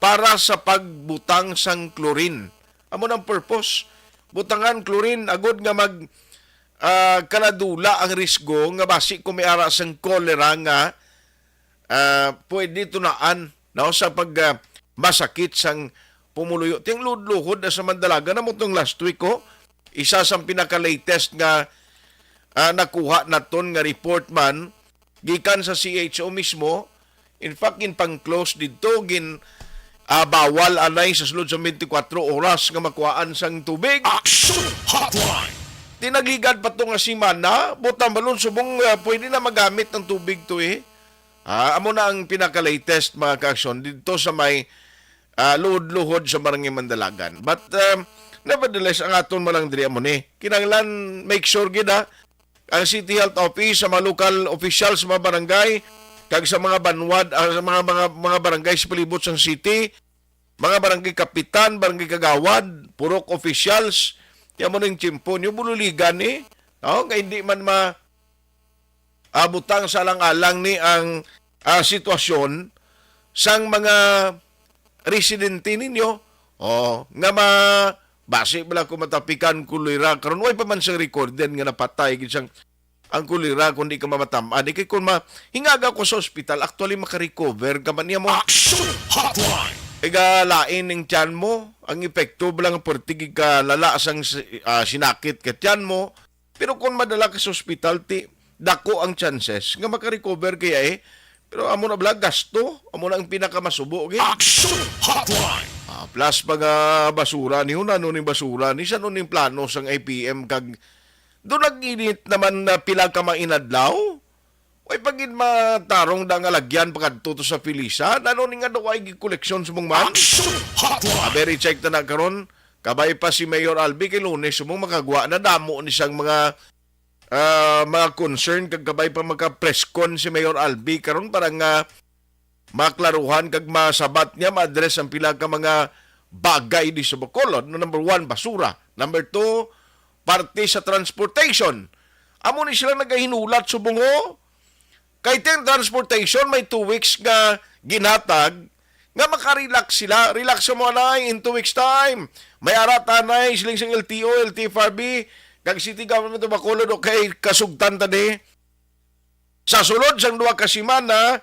para sa pagbutang sang chlorine. Amo nang purpose. Butangan chlorine agod nga mag, ah, kaladula ang risgo nga basi kung may ara sang cholera nga, ah, pwede tunaan, no, sa pag, ah, masakit sang pumuluyo. Ting luhod-luhod na sa Mandalagan, amo tong last week, oh. Isa sang pinaka-latest nga, ah, nakuha naton nga report man gikan sa C H O mismo. In fact, ginpang-close didto, gin, ah, bawal anay sa sulod sa twenty-four oras nga makuhaan sang tubig. Action Hotline! Tinagligad pa to nga semana, butang balon subong, ah, pwede na magamit ang tubig to, eh. Ah, amo na ang pinaka-latest, mga ka-aksyon, didto sa may, ah, luhod-luhod sa Barangay Mandalagan. But, um, nevertheless, ang aton man lang diri amo ni. Kinahanglan make sure gid, ha, ang City Health Office, sa mga local officials sa mga barangay, kag sa mga banwad, ah, sa mga, mga, mga barangay sa palibot sang city, mga barangay kapitan, barangay kagawad, purok officials, kaya mo ning tiyempo niyo, bululigan ni, no? Nga hindi man ma-, ah, butang sa alang-alang ni ang, ah, sitwasyon sang mga residente ninyo, oh, nga ma-, basi bala ko matapikan kulira karon, way pa man sang recorded nga napatay gid sang ang kulira, kung di ka mamatam-an. Di kay kung ma-, hingaga ko sa ospital, actually makarecover ka man niya mo. Action Hotline! Iga lain ning tiyan mo, ang epekto bala nga perti gid ka lala sang si-, ah, sinakit ka tiyan mo. Pero kung madala ka sa ospital, ti, dako ang chances nga makarecover kaya eh. Pero amo na bala, gasto, amo na ang pinakamasubo, okay? Action Hotline! Ah, plus pa nga basura ni, ano ning basura ni, sa ano ning plano sang I P M kag doon nag-init naman na pila ka mga inadlaw. Way pa gid matarong da nga lagyan pakadto to sa Felisa. Nano ni nga daw ay gikoleksyon sa mong man? Action Hotline! Ah, very check na na karon. Kabay pa si Mayor Albi kay Lunes mo makagwa na damo ni sang mga, ah, mga concern kag kabay pa magka-press con si Mayor Albi karon para nga maklaruhan kag masabat niya, ma-address ang pila ka mga bagay di sa Bacolod. No, number one, basura. Number two, parte sa transportation. Amo ni sila nagahinulat subong, oh. Kay ting transportation, may two weeks nga ginhatag nga makarelax sila. Relax sa mo, anay, in two weeks time. May ara ta, anay, siling sang L T O, L T F R B, kag City Government of Bacolod, okay, kasugtan ta di. Sa sulod sang duha ka semana,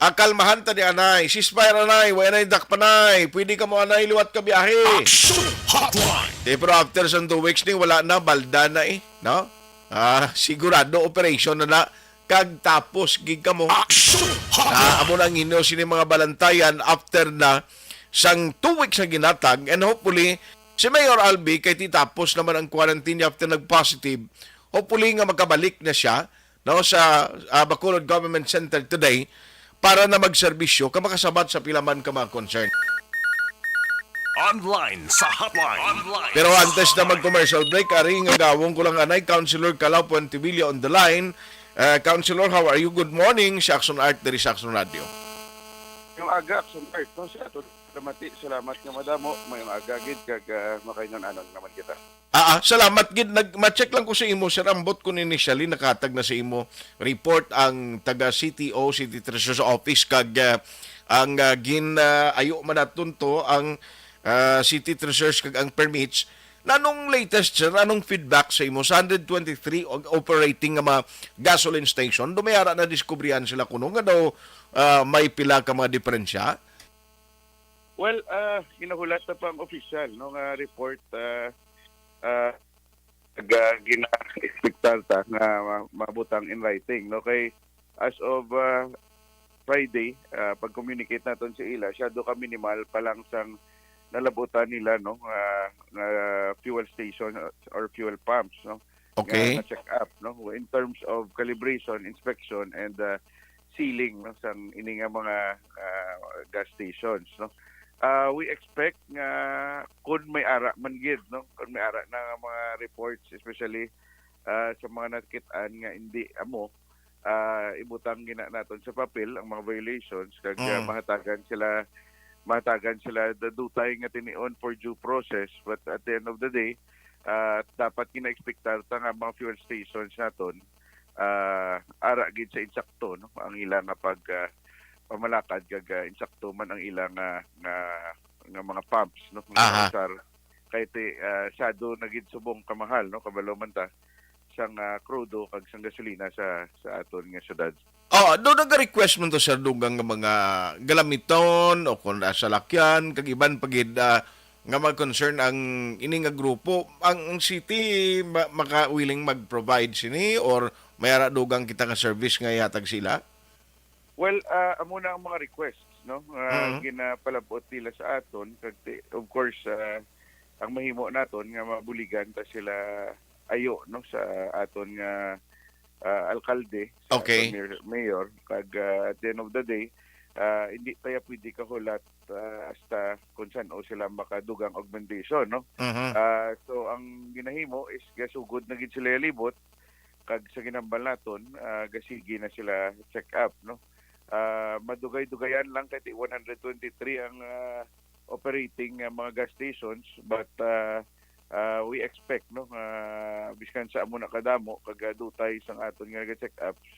ah, kalmahan ta di, anay. Ceasefire, anay. Way anay dakpanay. Pwede ka mo, anay, liwat ka biyahe. Action Hotline! Di, pero after sang two weeks ni, wala na, balda na eh, no? Ah, sigurado operation na na. Kag tapos gid ka mo. Action Hotline! Ah, amo na ang inyo sini mga balantayan after na sang two weeks nga ginhatag. And hopefully, si Mayor Albi, kay ti tapos naman ang quarantine niya after nag-positive, hopefully nga makabalik na siya, no, sa, ah, Bacolod Government Center today para na magserbisyo ka makasabat sa pila man ka mga concern. Online sa hotline. Online. Pero antes na mag-commercial break, ari nga gawong ko lang anay, Councilor Calao Puentevilla on the line. Uh, Councilor, how are you? Good morning, si Action Art diri sa Action Radio. Yung aga, Action Art, no? Sa ato, salamat, salamat nga madamo, may aga gid, kag, ah, makaingon-anon naman kita. Ah, ah, salamat gid. Nag-, ma-check lang ko sa imo, sir. Ambot ko initially, nakatag na sa imo report ang taga C T O, City Treasurer's Office, kag, ah, ang, ah, gin, ah, ayo man naton to, ang, ah, City Treasurer's kag ang permits. Nanong latest, sir? Anong feedback sa imo sa hundred twenty-three o-, operating nga mga gasoline station? Dumayara na diskubrihan sila kuno nga daw, ah, may pila ka mga diferensya? Well, ah, ginahulat na pa ang official, no, nga report, ah, ah, ga-, gina-expectar ta nga ma-, mabutang in writing, no? Kay as of, ah, Friday, ah, pag-communicate naton sa ila, siya do ka minimal pa lang sang nalabutan nila, no, nga, nga fuel station or fuel pumps, no? Okay. Nga na-check up, no? In terms of calibration, inspection, and, ah, sealing, no, sang ini nga mga, ah, gas stations, no? Ah, we expect nga kun may ara man gid, no, kun may ara na nga mga reports, especially, ah, sa mga nakit-an nga hindi amo, ah, ibutang gina naton sa papel ang mga violations kag, ah, Mm. mahatagan sila, mahatagan sila da-, dutay nga tinion for due process, but at the end of the day, ah, dapat gina-expectar ta nga mga fuel stations naton, ah, ara gid sa insakto, no, ang ila nga pag, ah, pamalakad kag, ah, insakto man ang ila nga, nga, nga mga pumps, no, nga Aha. nausar. Kay ti, ah, sado na gid subong kamahal, no, kabalo man ta sang, ah, krudo kag sang gasolina sa, sa aton nga syudad. Oh, do nag-request man to, sir, dugang nga mga galamiton o kung, ah, salakyan kag iban pa gid, ah, nga mga concern ang ini nga grupo. Ang, ang city ma-, maka-, willing mag-provide sini or may ara dugang kita nga service nga ihatag sila? Well, ah, amo na ang mga requests, no, nga Mhm. ginapalabot nila sa aton. Kag ti-, of course, ah, ang mahimo naton nga mabuligan ta sila ayo, no, sa aton nga, ah, alkalde, sa Okay. aton mayor, mayor. Kag, ah, at the end of the day, ah, hindi tayo pwede kahulat, ah, hasta kung san-o sila makadugang augmentation, no? Mhm. Ah, so, ang ginahimo is gasugod na gid sila libot, kag sa ginambal naton, ah, gasigi na sila check up, no? Ah, madugay-dugayan lang kay ti one hundred twenty-three ang, ah, operating nga mga gas stations, but, ah, ah, we expect, no, nga biskan sa amo na kadamo kag, ah, dutay sang aton nga naga-check-ups,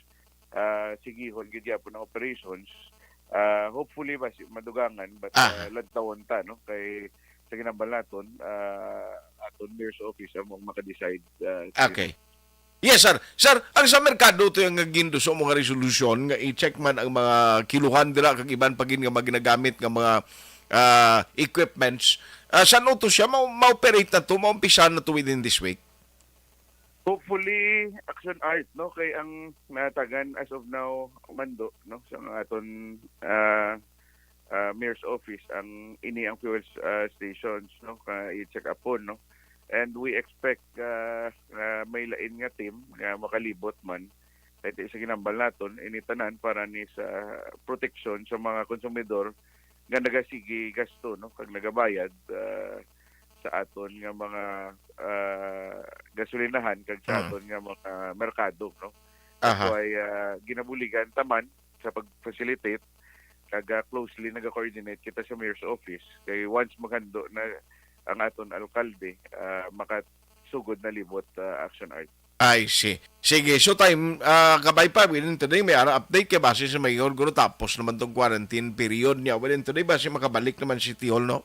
ah, sigihon gid gyapon ang operations. Ah, hopefully, basi madugangan, but, Ah. ah, lantawon ta, no, kay sa ginambal naton, ah, aton mayor's office amo ang maka-decide, ah, Okay. Yes, sir. Sir, ang sa merkado to yung ginduso mo nga resolusyon nga i-check man ang mga kiluhan dira kag iban pa gid nga mga ginagamit nga mga, ah, equipments. Ah, san-o to siya? Ma-, ma-operate na to, maumpisa na to within this week? Hopefully, Action Art, no? Kay ang natagan as of now, mando, no? Sa aton, ah, ah, mayor's office ang ini ang fuel, ah, stations, no, ka i-check upon, no. And we expect, ah, nga may lain nga team nga makalibot man kay ti sa ginambal naton ini tanan para ni sa proteksyon sa mga konsumidor nga nagasigi gasto, no, kag nagabayad, ah, sa aton nga mga, ah, gasolinahan kag sa Mm. aton nga mga merkado, no. That's Aha. why, ah, ginabuligan ta man sa pag-facilitate, kag, ah, closely naga-coordinate kita sa mayor's office. Kay once magando na ang aton alkalde, ah, makasugod na libot, ah, Action Art. I see. Sige, so time, ah, kabay pa, within today, may ara update kay base sa mayor, guro, tapos naman tong quarantine period niya. Within today, base makabalik naman City Hall, no?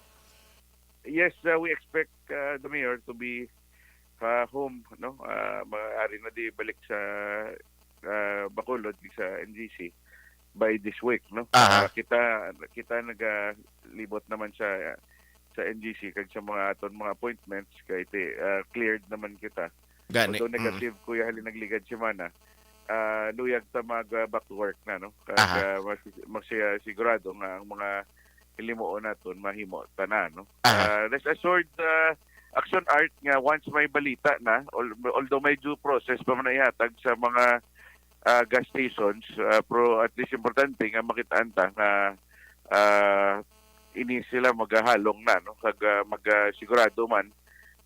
Yes, uh, we expect, uh, the mayor to be, uh, home, no? Uh, maaari na di balik sa, uh, Bacolod, sa N G C by this week, no? Aha. Uh, kita, kita nagalibot naman sa, sa N G C kag sa mga aton mga appointments kay ti-, uh, cleared naman kita. Gani. Although Mm. negative, kuya, halin nagligad semana, ah, luyag ta mag, ah, back to work na, no? Kag, Aha. ah, mas-, magsiya-, sigurado nga ang mga hilimuon naton mahimo tanan, no? Aha. Ah, rest assured, ah, Action Art, nga once may balita na, al-, although may due process pa man na ihatag sa mga, ah, gas stations, ah, pero at least importante nga makitaan ta nga, ah, ini sila magahalong na, no? Kag, ah, mag, ah, sigurado man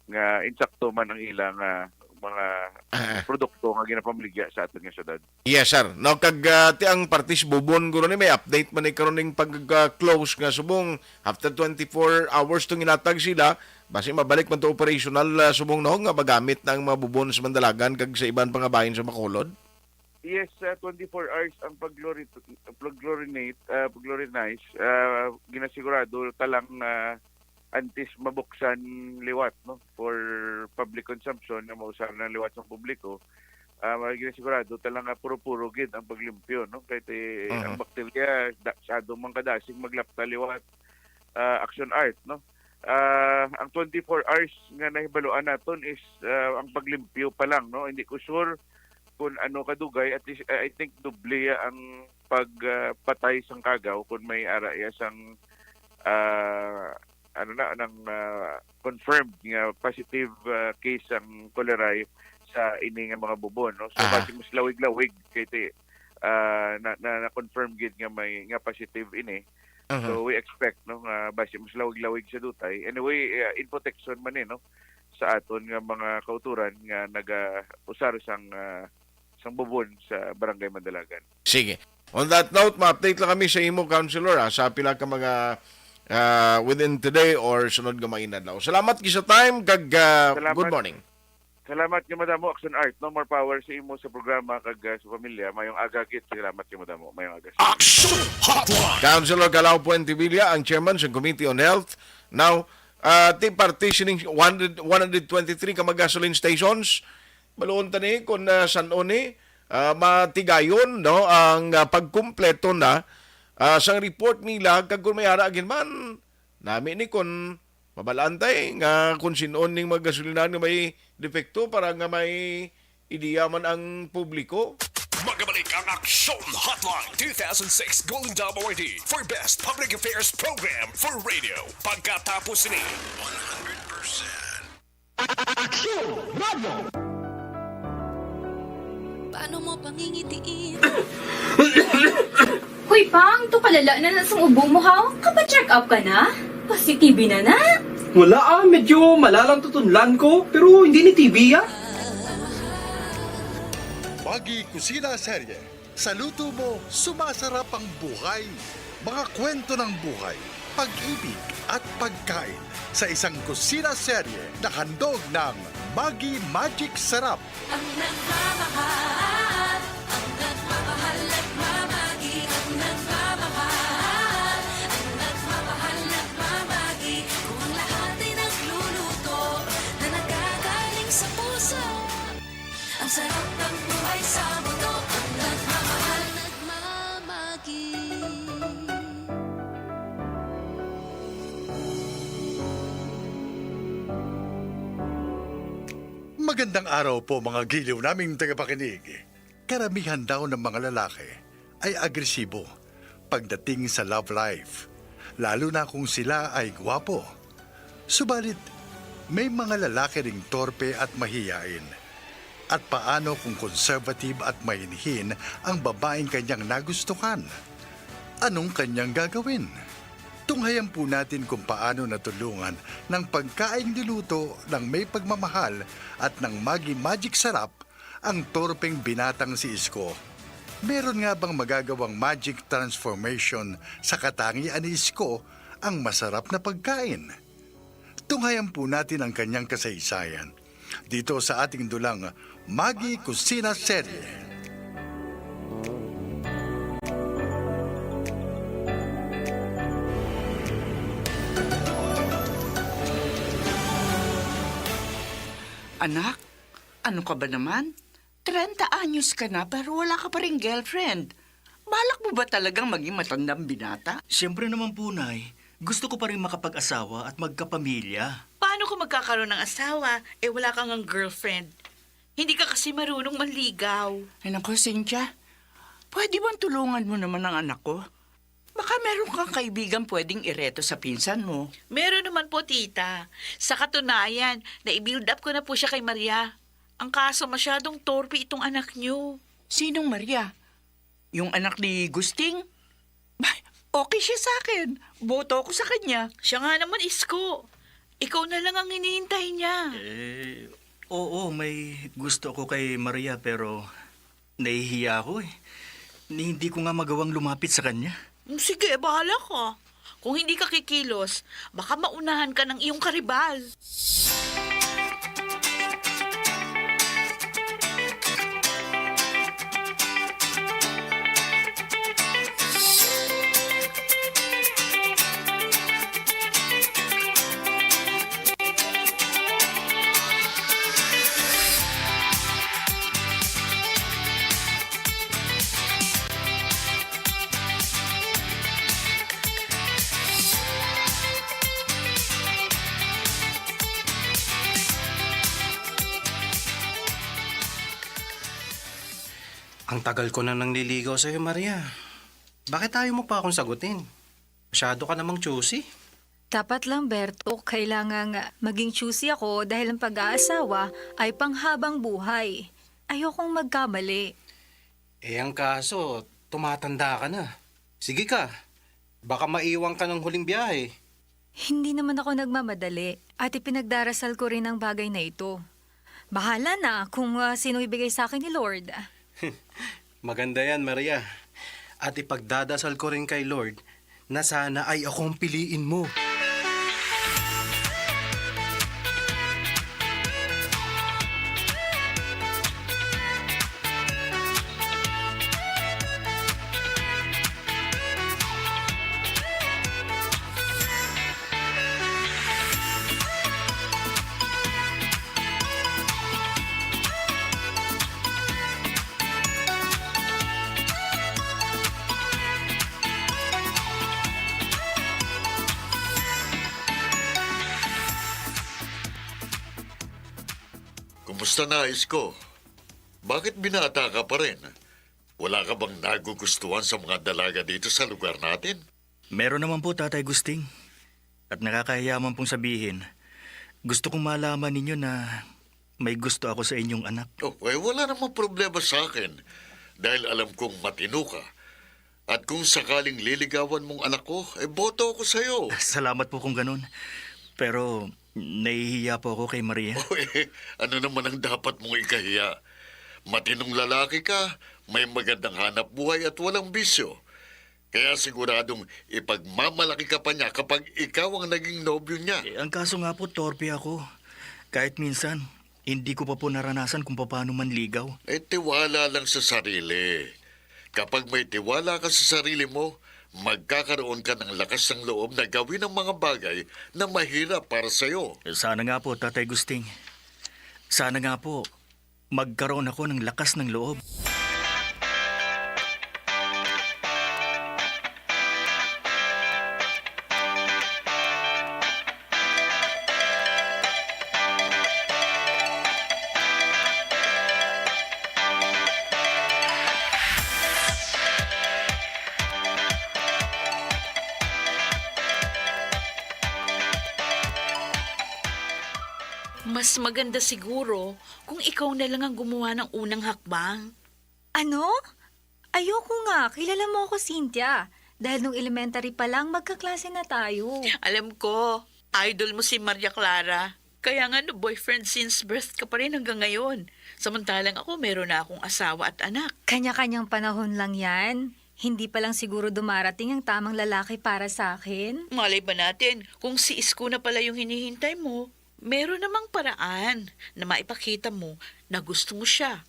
nga insakto man ang ilang, ah, mga Ah. produkto nga ginapamaligya sa aton nga syudad. Yes, sir. No, kag, ah, ti ang parte sa Bubon, guro, ni may update man ni karon ning pag, ah, close nga subong after twenty-four hours tong inatag sila, basi mabalik man to operational, ah, subong, no, nga magamit na ang mga Bubon sa Mandalagan kag sa iban pa nga bahin sa Bacolod? Yes, ah, twenty-four hours ang pag-chlori-, pag-chlorinate, ah, pag-chlorinize, ah, ginasigurado talang, ah, antes mabuksan liwat, no, for public consumption, nga mausar ng liwat sa publiko, ah, may ginasigurado talang, ah, puro-puro gid ang paglimpyo, no, kay ti-, Mhm. ang bakterya, da-, sado man kadasig maglapta liwat, ah, Action Art, no. Ah, ang twenty-four hours nga nahibaluan naton is, ah, ang paglimpyo pa lang, no. Hindi ko sure kung ano kadugay, at least, I think doble ang pag, ah, patay sang kagaw kung may ara iya sang, ah, ano na, nang, ah, confirmed nga positive, ah, case ang cholera sa ini nga mga Bubon, no? So, Aha. basi mas lawig-lawig kay ti-, ah, na, na, na-confirm gid nga may, nga positive ini. Aha. So, we expect, no, nga basi mas lawig-lawig sa dutay. Anyway, ah, in protection man ni, no, sa aton nga mga kauturan nga naga-usar sang, ah, sang Bubon sa Barangay Mandalagan. Sige. On that note, ma-update lang kami sa imo, Councilor, ah, sa pila ka mga, ah, within today or sunod nga mga inadlaw. Salamat gid sa time, kag, ah, Salamat. good morning. Salamat nga madamo, Action Art. No, more power sa imo, sa programa, kag, ah, sa pamilya. Mayong aga gid. Salamat nga madamo. Mayong aga sa inyo. Action Hotline! Councilor Calao Fuentevilla, ang chairman sa Committee on Health. Now, ah, ti partitioning one hundred, one hundred twenty-three ka mga gasoline stations. Baluon ta ni kung, ah, san-o ni, ah, matigayon, no, ang, ah, pagkumpleto na, ah, sang report nila, kag kung may ara gid man, nami ni kung mabalaan tay nga kung sin-o ning mga gasolinahan nga may depekto para nga may ideya man ang publiko. Magabalik ang Aksyon Hotline two thousand six Golden Dome Awardee for Best Public Affairs Program for Radio. Pagkatapos ni One hundred percent Aksyon Radio. Paano mo pangingitiin? Hoy, Pang, to kalala na na sang ubo mo, ha? Kapa-check up ka na? Pasi-T B na na? Wala, ah, medyo malalang tutunlan ko, pero hindi ni T B, ah. Maggie Kusina Serye. Sa luto mo, sumasarap ang buhay. Mga kwento ng buhay, pag-ibig at pagkain sa isang kusina serye na handog ng Maggi Magic Sarap. Ang nagmamahal, ang nagmamahal, nagmamagi, ang nagmamahal, ang nagmamahal, nagmamagi. Kung ang lahat ay nagluluto na nagagaling sa puso, ang sarap ng buhay sa mundo, ang nagmamahal, nagmamagi. Magandang araw po, mga giliw naming tagapakinig. Karamihan daw ng mga lalaki ay agresibo pagdating sa love life, lalo na kung sila ay gwapo. Subalit, may mga lalaki ring torpe at mahiyain. At paano kung conservative at mahinhin ang babaeng kanyang nagustuhan? Anong kanyang gagawin? Tunghayan po natin kung paano natulungan ng pagkaing niluto ng may pagmamahal at ng Maggi Magic Sarap ang torpeng binatang si Isko. Meron nga bang magagawang magic transformation sa katangian ni Isko ang masarap na pagkain? Tunghayan po natin ang kanyang kasaysayan dito sa ating dulang Maggi Kusina Serye. Anak, ano ka ba naman? Treinta anyos ka na pero wala ka pa ring girlfriend. Balak mo ba talagang maging matandang binata? Siyempre naman po, Nay. Gusto ko pa rin makapag-asawa at magkapamilya. Paano kung magkakaroon ng asawa, eh wala kang girlfriend? Hindi ka kasi marunong manligaw. Ay, naku, Cynthia. Pwede bang tulungan mo naman ang anak ko? Baka meron kang kaibigan pwedeng ireto sa pinsan mo. Meron naman po, tita. Sa katunayan, na-build up ko na po siya kay Maria. Ang kaso, masyadong torpe itong anak niyo. Sinong Maria? Yung anak ni Gusting? Bah, okay siya sa akin. Boto ako sa kanya. Siya nga naman, Isko. Ikaw na lang ang hinihintay niya. Eh, oo, may gusto ako kay Maria, pero nahihiya ako eh. Ni hindi ko nga magawang lumapit sa kanya. Mm, sige, bahala ka. Kung hindi ka kikilos, baka maunahan ka ng iyong karibal. Ang tagal ko nang nangliligaw sa'yo, Maria. Bakit ayaw mo pa akong sagutin? Masyado ka namang choosy. Dapat lang, Berto, kailangang maging choosy ako dahil ang pag-aasawa ay panghabang buhay. Ayokong magkamali. Eh, ang kaso, tumatanda ka na. Sige ka, baka maiwan ka ng huling biyahe. Hindi naman ako nagmamadali at ipinagdarasal ko rin ang bagay na ito. Bahala na kung, ah, sino ibigay sa akin ni Lord. Maganda yan, Maria. At ipagdadasal ko rin kay Lord na sana ay ako ang piliin mo. Sa nais ko, bakit binata ka pa rin? Wala ka bang nagugustuhan sa mga dalaga dito sa lugar natin? Meron naman po, Tatay Gusting. At nakakahiya man pong sabihin, gusto kong malaman ninyo na may gusto ako sa inyong anak. Oh, eh, wala namang problema sa akin. Dahil alam kong matino ka. At kung sakaling liligawan mong anak ko, eh, boto ako sa'yo. Salamat po kung ganun. Pero nahihiya po ako kay Maria. Oh, eh, ano naman ang dapat mong ikahiya? Matinong lalaki ka, may magandang hanap buhay at walang bisyo. Kaya siguradong ipagmamalaki ka pa niya kapag ikaw ang naging nobyo niya. Eh, ang kaso nga po, torpe ako. Kahit minsan, hindi ko pa po naranasan kung paano manligaw. Eh, tiwala lang sa sarili. Kapag may tiwala ka sa sarili mo, magkakaroon ka ng lakas ng loob na gawin ang mga bagay na mahirap para sa'yo. Eh, sana nga po, Tatay Gusting. Sana nga po, magkaroon ako ng lakas ng loob. Mas maganda siguro kung ikaw na lang ang gumawa ng unang hakbang. Ano? Ayoko nga. Kilala mo ako, Cynthia. Dahil nung elementary pa lang, magkaklase na tayo. Alam ko, idol mo si Maria Clara. Kaya nga, no boyfriend since birth ka pa rin hanggang ngayon. Samantalang ako, meron na akong asawa at anak. Kanya-kanyang panahon lang yan. Hindi pa lang siguro dumarating ang tamang lalaki para sa akin. Malay ba natin kung si Isko na pala yung hinihintay mo? Meron namang paraan na maipakita mo na gusto mo siya.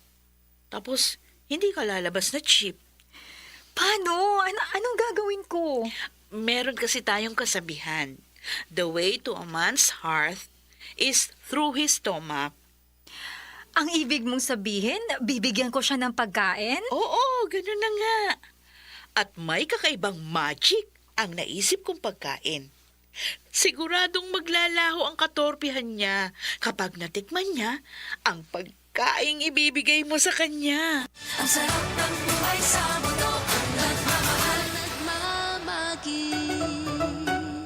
Tapos, hindi ka lalabas na cheap. Paano? Ano, anong gagawin ko? Meron kasi tayong kasabihan, "The way to a man's heart is through his stomach." Ang ibig mong sabihin, bibigyan ko siya ng pagkain? Oo, ganun na nga. At may kakaibang magic ang naisip kong pagkain. Siguradong maglalaho ang katorpihan niya kapag natikman niya ang pagkaing ibibigay mo sa kanya. Ang sarap ng buhay sa mundo, ang nagmamahal, nagmamagi.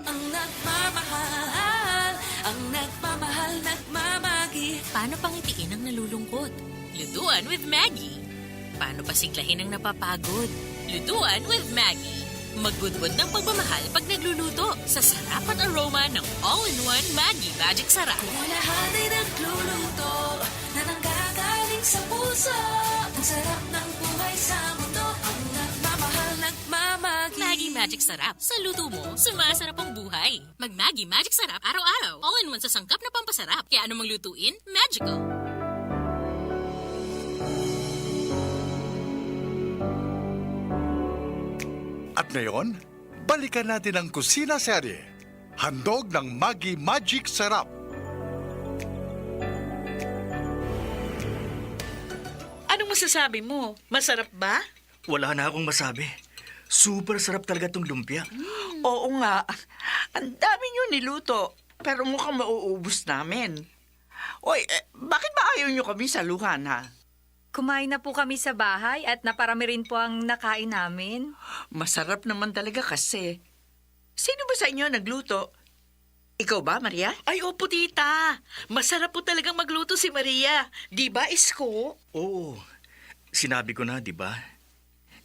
Ang nagmamahal, ang nagmamahal, nagmamagi. Paano pangitiin ang nalulungkot? Lutuan with Maggie. Paano pasiglahin ang napapagod? Lutuan with Maggie. Magbudbod ng pagmamahal pag nagluluto sa sarap at aroma ng all-in-one Maggi Magic Sarap. Kaya lahat ay nagluluto, na nanggagaling sa puso. Ang sarap ng buhay sa mundo, ang nagmamahal, nagmamagi. Maggi Magic Sarap. Sa luto mo, sumasarap ang buhay. Mag Maggi Magic Sarap araw-araw. All-in-one sa sangkap na pampasarap. Kaya anumang lutuin, magical. At ngayon, balikan natin ang kusina serye. Handog ng Maggi Magic Sarap. Anong masasabi mo? Masarap ba? Wala na akong masabi. Super sarap talaga tong lumpia. Oo nga. Ang dami niyo niluto, pero mukhang mauubos namin. Oy, eh, bakit ba ayaw niyo kami saluhan, ha? Kumain na po kami sa bahay at naparami rin po ang nakain namin. Masarap naman talaga kasi. Sino ba sa inyo nagluto? Ikaw ba, Maria? Ay, opo, tita. Masarap po talagang magluto si Maria. Di ba, Isko? Oo. Sinabi ko na, di ba?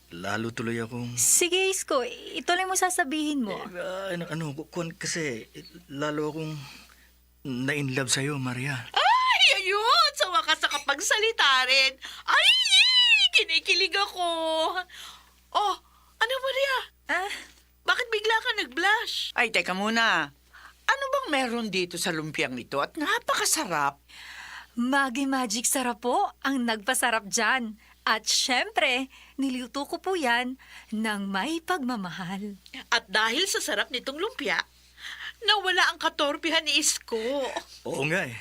Lalo tuloy akong Sige, Isko, ituloy mo sasabihin mo. Eh, ah, ano, ano, ku-, kuwan kasi, lalo akong na-in love sa'yo, Maria. Ay, ayun! Sa wakas, nakapagsalita rin. Ay, kinikilig ako. Oh, ano, Maria? Ah? Bakit bigla ka nag-blush? Ay, teka muna. Ano bang meron dito sa lumpiang ito at napakasarap? Maggi Magic Sarap po ang nagpasarap dyan. At syempre, niluto ko po yan ng may pagmamahal. At dahil sa sarap nitong lumpia, nawala ang katorpihan ni Isko. Oo nga eh.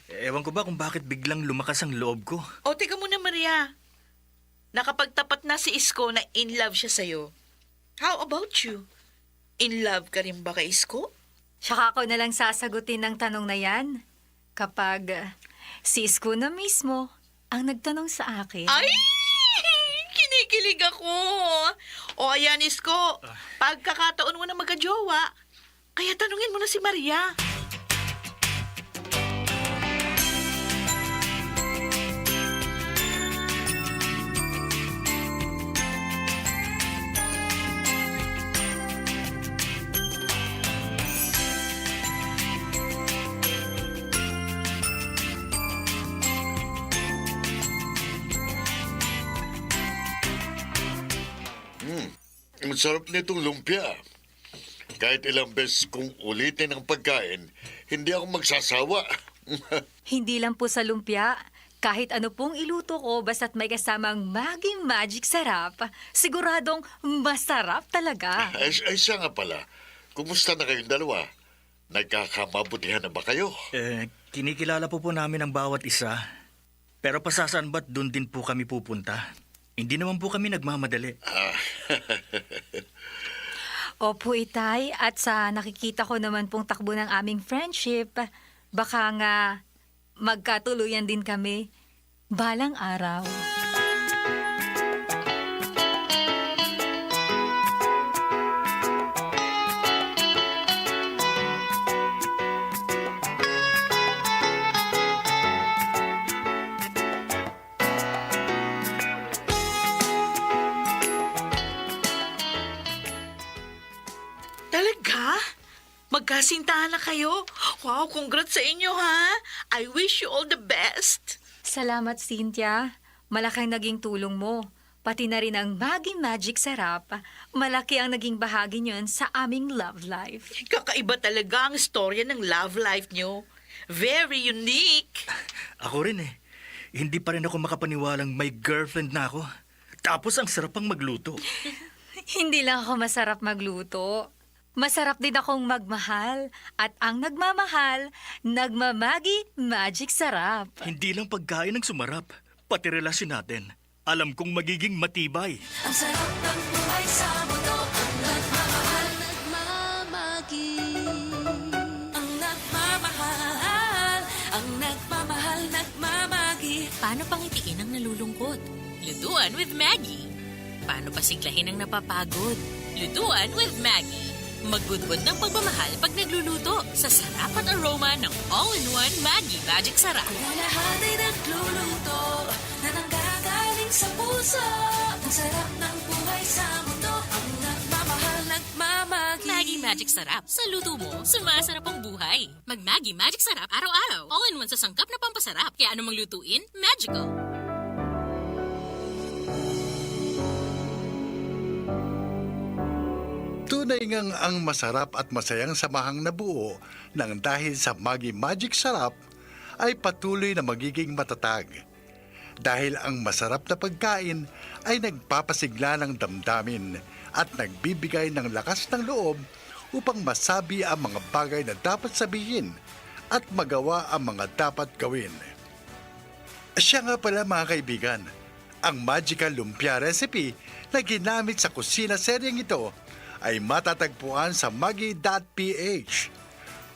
Ewan ko ba kung bakit biglang lumakas ang loob ko. O, teka muna, Maria. Nakapagtapat na si Isko na in love siya sa'yo. How about you? In love ka rin ba kay Isko? Tsaka ko na lang sasagutin ang tanong na yan kapag, ah, Si Isko na mismo ang nagtanong sa akin. Ay! Kinikilig ako! O ayan, Isko, pagkakataon mo na magkajowa, kaya tanungin mo na si Maria. Hmm. Ang sarap nitong lumpia. Kahit ilang beses kong ulitin ang pagkain, hindi ako magsasawa. Hindi lang po sa lumpia. Kahit ano pong iluto ko, basta't may kasamang Maggi Magic Sarap, siguradong masarap talaga. Ay, ay, siya nga pala. Kumusta na kayong dalawa? Nagkakamabutihan na ba kayo? Eh, kinikilala po po namin ang bawat isa. Pero pa saan ba't doon din po kami pupunta? Hindi naman po kami nagmamadali. Ah. Opo, Itay. At sa nakikita ko naman pong takbo ng aming friendship, baka nga magkatuluyan din kami balang araw. Talaga? Magkasintahan na kayo? Wow, congrats sa inyo, ha? I wish you all the best. Salamat, Cynthia. Malaki ang naging tulong mo. Pati na rin ang Maggi Magic Sarap. Malaki ang naging bahagi niyon sa aming love life. Kakaiba talaga ang istorya ng love life niyo. Very unique. Ako rin eh. Hindi pa rin ako makapaniwalang may girlfriend na ako. Tapos ang sarap pang magluto. Hindi lang ako masarap magluto. Masarap din akong magmahal. At ang nagmamahal, nagmamagi magic sarap. Hindi lang pagkain ang sumarap, pati relasyon natin. Alam kong magiging matibay. Ang sarap ng buhay sa mundo, ang nagmamahal, nagmamagi. Ang nagmamahal, ang nagmamahal, nagmamagi. Paano pangitiin ang nalulungkot? Lutuan with Maggie. Paano pasiglahin ang napapagod? Lutuan with Maggie. Magbudbod ng pagmamahal pag nagluluto sa sarap at aroma ng all-in-one Maggie Magic Sarap. Ang lahat ay nagluluto na nanggagaling sa puso. Ang sarap ng buhay sa mundo. Ang nagmamahal, nagmamagi. Maggie Magic Sarap. Sa luto mo, sumasarap ang buhay. Mag Maggie Magic Sarap araw-araw. All-in-one sa sangkap na pampasarap. Kaya anumang lutuin, magical. Tunay ngang ang masarap at masayang samahang nabuo nang dahil sa Maggi Magic Sarap ay patuloy na magiging matatag. Dahil ang masarap na pagkain ay nagpapasigla ng damdamin at nagbibigay ng lakas ng loob upang masabi ang mga bagay na dapat sabihin at magawa ang mga dapat gawin. Siya nga pala, mga kaibigan, ang magical lumpia recipe na ginamit sa kusina seryeng ito ay matatagpuan sa maggi dot p h.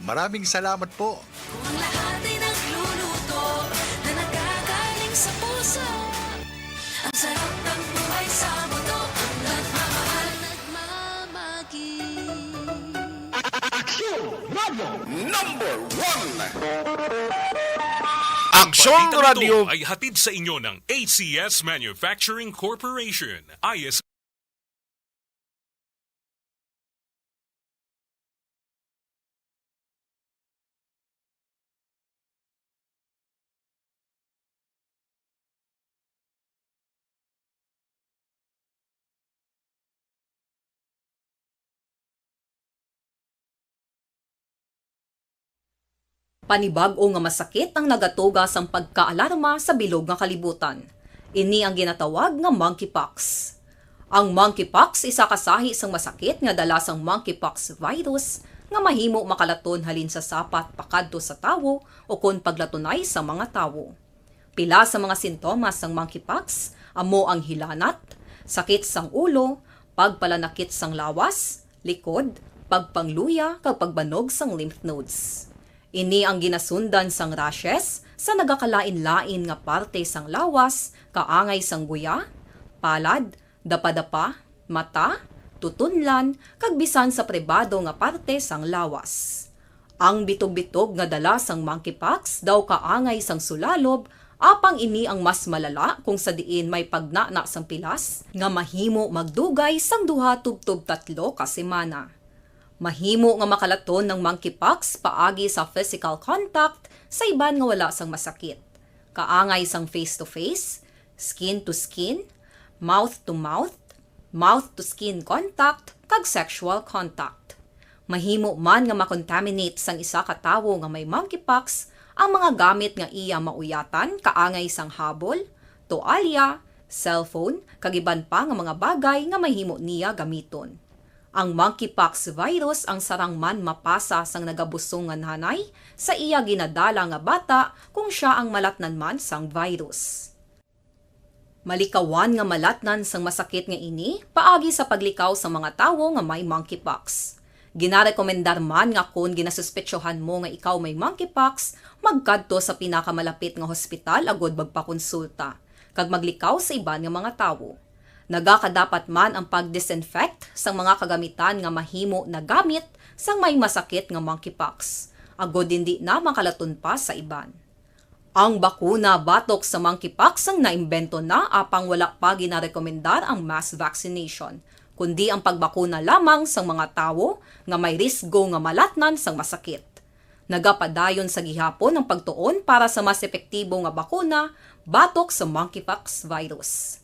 Maraming salamat po. Ang lahat ay nagluluto na nagagaling sa puso. Ang sarap ng buhay sa mundo, ang nagmamahal, nagmamagi. Aksyon Radio number one. Aksyon Balitang Radio ito ay hatid sa inyo ng A C S Manufacturing Corporation, I S Panibag-o nga masakit ang nagatuga sang pagkaalarma sa bilog nga kalibutan. Ini ang ginatawag nga monkeypox. Ang monkeypox isa ka sahi sang masakit nga dala sang monkeypox virus nga mahimo makalaton halin sa sapat pakadto sa tawo ukon paglatunay sa mga tawo. Pila sa mga sintomas sang monkeypox amo ang hilanat, sakit sang ulo, pagpalanakit sang lawas, likod, pagpangluya, kag pagbanog sang lymph nodes. Ini ang ginasundan sang rashes, sa nagakalain-lain nga parte sang lawas, kaangay sang guya, palad, dapadapa, mata, tutunlan, kag bisan sa pribado nga parte sang lawas. Ang bitog-bitog nga dala sang monkeypox daw kaangay sang sulalob, apang ini ang mas malala kung sa diin may pagnana sang pilas nga mahimo magdugay sang duha tubtob tatlo ka semana. Mahimo nga makalaton ang monkeypox paagi sa physical contact sa iban nga wala sang masakit, kaangay sang face-to-face, skin-to-skin, mouth-to-mouth, mouth-to-skin contact, kag sexual contact. Mahimo man nga makontaminate sang isa ka tawo nga may monkeypox ang mga gamit nga iya mauyatan, kaangay sang habol, toalya, cellphone, kag iban pa nga mga bagay nga mahimo niya gamiton. Ang monkeypox virus ang sarang man mapasa sang nagabusong nga nanay sa iya ginadala nga bata kung sia ang malatnan man sang virus. Malikawan nga malatnan sang masakit nga ini paagi sa paglikaw sa mga tawo nga may monkeypox. Ginarekomendar man nga kon ginasuspetsohan mo nga ikaw may monkeypox, magkadto sa pinakamalapit nga hospital agud magpakonsulta kag maglikaw sa iban nga mga tawo. Nagakadapat man ang pag-disinfect sang mga kagamitan nga mahimo nagamit sang may masakit nga monkeypox, agud indi na makalaton pa sa iban. Ang bakuna batok sa monkeypox ang naimbento na, apang wala pa ginarekomendar ang mass vaccination, kundi ang pagbakuna lamang sang mga tawo nga may risgo nga malatnan sang masakit. Nagapadayon sa gihapon ang pagtuon para sa mas epektibo nga bakuna batok sa monkeypox virus.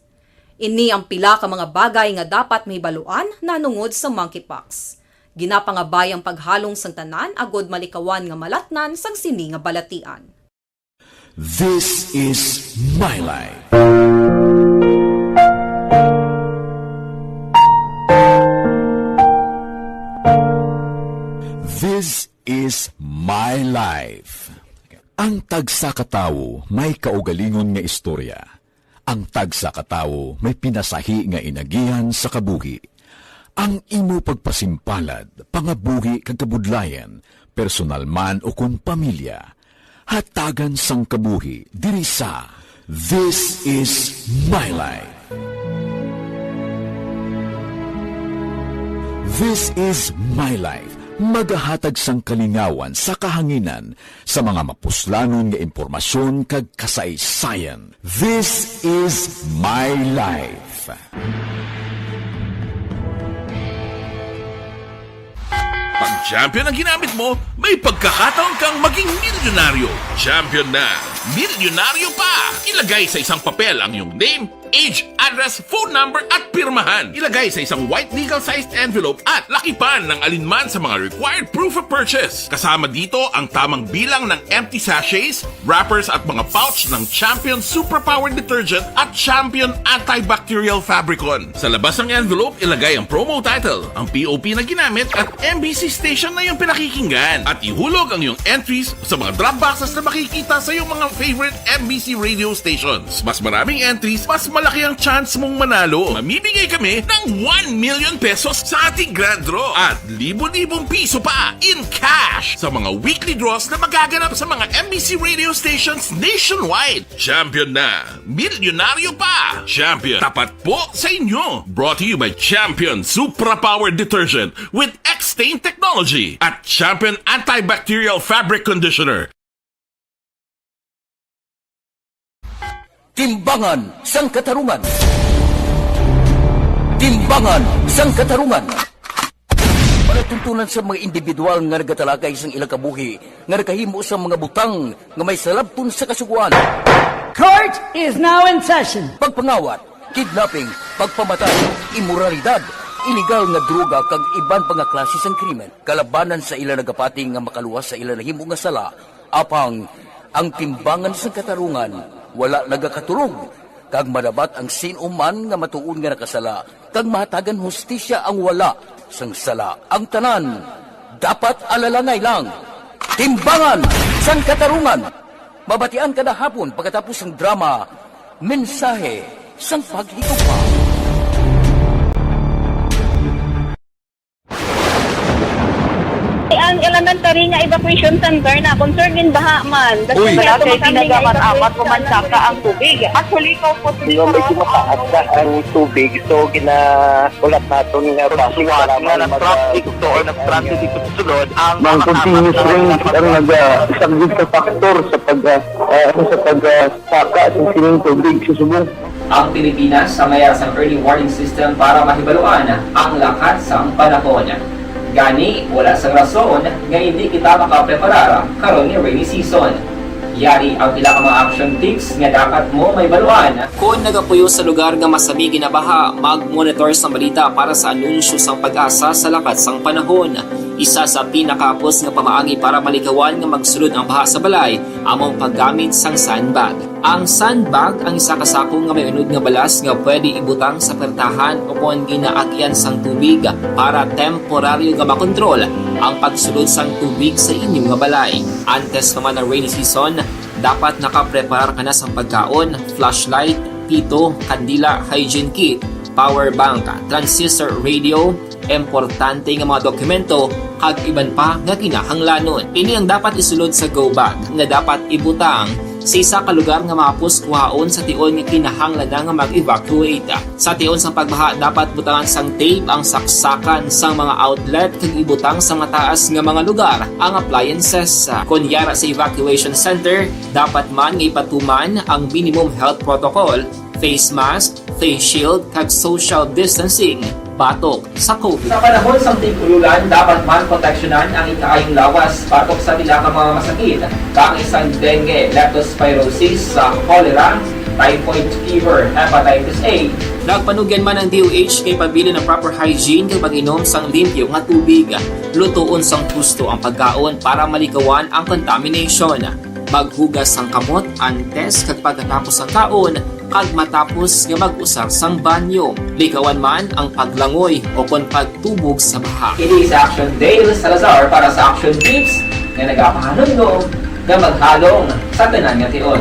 Ini ang pila ka mga bagay nga dapat mahibaluan nahanungod sa monkeypox. Ginapangabay ang paghalong sang tanan agud malikawan nga malatnan sang sini nga balatian. This is My Life. This is My Life. Ang tagsa ka tawo may kaugalingon nga istorya. Ang tagsa ka tawo may pinasahi nga inagihan sa kabuhi. Ang imo pagpasimpalad, pangabuhi kag kabudlayan, personal man o kon pamilya, hatagan sang kabuhi diri sa This is My Life. This is My Life, magahatag sang kalingawan sa kahanginan sa mga mapuslanon nga impormasyon kag kasaysayan. This is My Life. Pag champion ang ginamit mo, may pagkakataon kang maging milyonaryo. Champion na, milyonaryo pa! Ilagay sa isang papel ang iyong name, age, address, phone number at pirmahan. Ilagay sa isang white legal-sized envelope at lakipan ng alinman sa mga required proof of purchase. Kasama dito ang tamang bilang ng empty sachets, wrappers at mga pouch ng Champion Superpower Detergent at Champion Antibacterial Fabricon. Sa labas ng envelope, ilagay ang promo title, ang P O P na ginamit at M B C station na iyong pinakikinggan. At ihulog ang iyong entries sa mga drop boxes na makikita sa iyong mga favorite M B C radio stations. Mas maraming entries, mas malaki ang chance mong manalo. Mamimigay kami ng one million pesos sa ating grand draw at libo-libong piso pa in cash sa mga weekly draws na magaganap sa mga M B C radio stations nationwide. Champion na! Milyonaryo pa! Champion, tapat po sa inyo! Brought to you by Champion Supra Power Detergent with X-Stain Technology at Champion Antibacterial Fabric Conditioner. Timbangan sang Katarungan. Timbangan sang Katarungan. Palatuntunan sa mga individual nga nagatalakay sang ilang kabuhi nga nakahimo sang mga butang nga may salabton sa kasugoan. Court is now in session. Pagpangawat, kidnapping, pagpamatay, imoralidad, iligal nga droga kag iban pa nga klase sang krimen kalabanan sa ila nagapati nga makaluwas sa ila nahimo nga sala. Apang ang timbangan sang katarungan wala nagakatulog, kag madabat ang sin-o man nga matuod nga nakasala, kag mahatagan hustisya ang wala sang sala. Ang tanan dapat alalangay lang. Timbangan sang Katarungan. Mabatian kada hapon pagkatapos sang drama, Mensahe sang Paghigugma. Ang ilang Nagtari nga evacuation center na, concern din baha man. Uy. Wala kay pinagamat-amat mo man saka ang tubig. Actually, ikaw po, di ba, may tumataas na ang tubig, so ginahulat naton nga bus nga nag-traffic to or nag-transit dito sa sulod ang mga continuous rain ang nag-, ah, isang big factor sa pag, ah, ah, sa pag, ah, saka sa sining tubig sa subong. Ang Pilipinas sa mayar sang early warning system para mahibaluan ang lakat sang panahon. Gani, wala sang rason nga hindi kita makapreparar karon nga rainy season. Yari ang pila ka mga action tips nga dapat mo mahibaluan. Kon nagapuyo sa lugar nga masami ginabaha, mag-monitor sang balita para sa anunsyo sang PAGASA sa lakat sang panahon. Isa sa pinakahapos nga pamaagi para malikawan nga magsulod ang baha sa balay amo ang paggamit sang sandbag. Ang sandbag ang isa ka sako nga may unod nga balas nga pwede ibutang sa pertahan o kon ginaagian sang tubig para temporaryo nga makontrol ang pagsulod sang tubig sa inyo nga balay. Antes pa man ang rainy season, dapat nakapreparar ka na sang pagkaon, flashlight, pito, kandila, hygiene kit, power bank, transistor radio, importante nga mga dokumento, kag iban pa nga kinahanglanon. Ini ang dapat isulod sa go bag nga dapat ibutang sa isa ka lugar nga mahapos kuhaon sa tion nga kinahanglan na nga mag-evacuate. Sa tion sang pagbaha, dapat butangan sang tape ang saksakan sang mga outlet kag ibutang sa mataas nga mga lugar ang appliances. Kon yara sa evacuation center, dapat man nga ipatuman ang minimum health protocol, face mask, face shield, kag social distancing batok sa COVID. Sa panahon sang tig-ululan, dapat man proteksyonan ang ikaayong lawas batok sa pila ka mga masakit, kaangay sang dengue, leptospirosis, sa cholera, typhoid fever, hepatitis A. Nagpanugyan man ang D O H nga ipabilin ang proper hygiene kag pag-inom sang limpyo nga tubig. Lutoon sang husto ang pagkaon para malikawan ang contamination. Maghugas sang kamot antes kag pagkatapos sang kaon, kag matapos nga mag-usar sang banyo. Likawan man ang paglangoy o kon pagtubog sa baha. Ini si Action Dale Salazar para sa Action Tips nga nagapahanumdom nga maghalong sa tanan nga tion.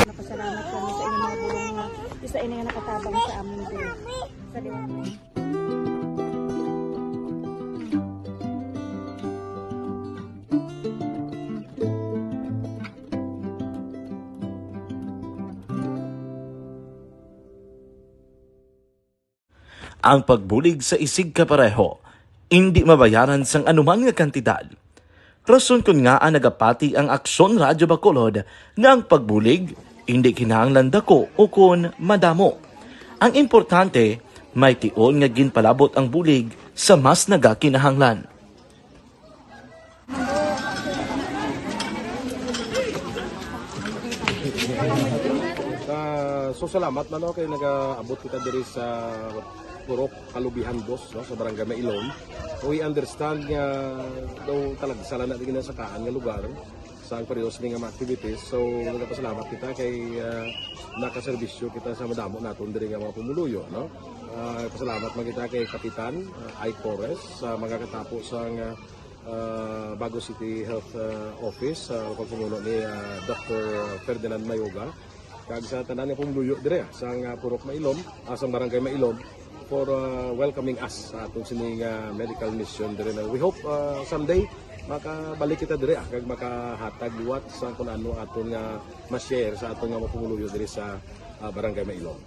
Napasalamat kami sa inyong mga bulong nga isa ini nga nakatabang sa amin diri sa liwanag. Ang pagbulig sa isigkapareho indi mabayaran sang anuman nga kantidad. Rason kon ngaa nagapati ang Aksyon Radyo Bacolod nga ang pagbulig indi kinahanglan dako ukon madamo. Ang importante, may tion nga ginpalabot ang bulig sa mas nagakinahanglan. Ah, so salamat man, no, kay nagaabot kita diri sa Purok Kalubihan, boss, no, sa Barangay Mailom. We understand nga daw talagsa lang na di ginasakaan nga lugar sa ang periodo sini nga mga activities. So, nagapasalamat kita kay, ah, nakaserbisyo kita sa madamo naton diri nga mga pumuluyo, no? Ah, pasalamat man kita kay Kapitan, ah, Ike Torres sa mga katapo sa nga, ah, Bago City Health, ah, Office, sa pagpamuno ni, ah, Doctor Ferdinand Mayoga, kag sa tanan nga pumuluyo dire, ah, sa nga Purok Mailom, ah, sa Barangay Mailom, for, ah, welcoming us sa aton sini nga medical mission dire na. We hope, ah, someday makabalik kita dire, ah, kag makahatag liwat sa kun ano aton nga ma-share sa aton nga mga pumuluyo dire sa, ah, Barangay Mailom.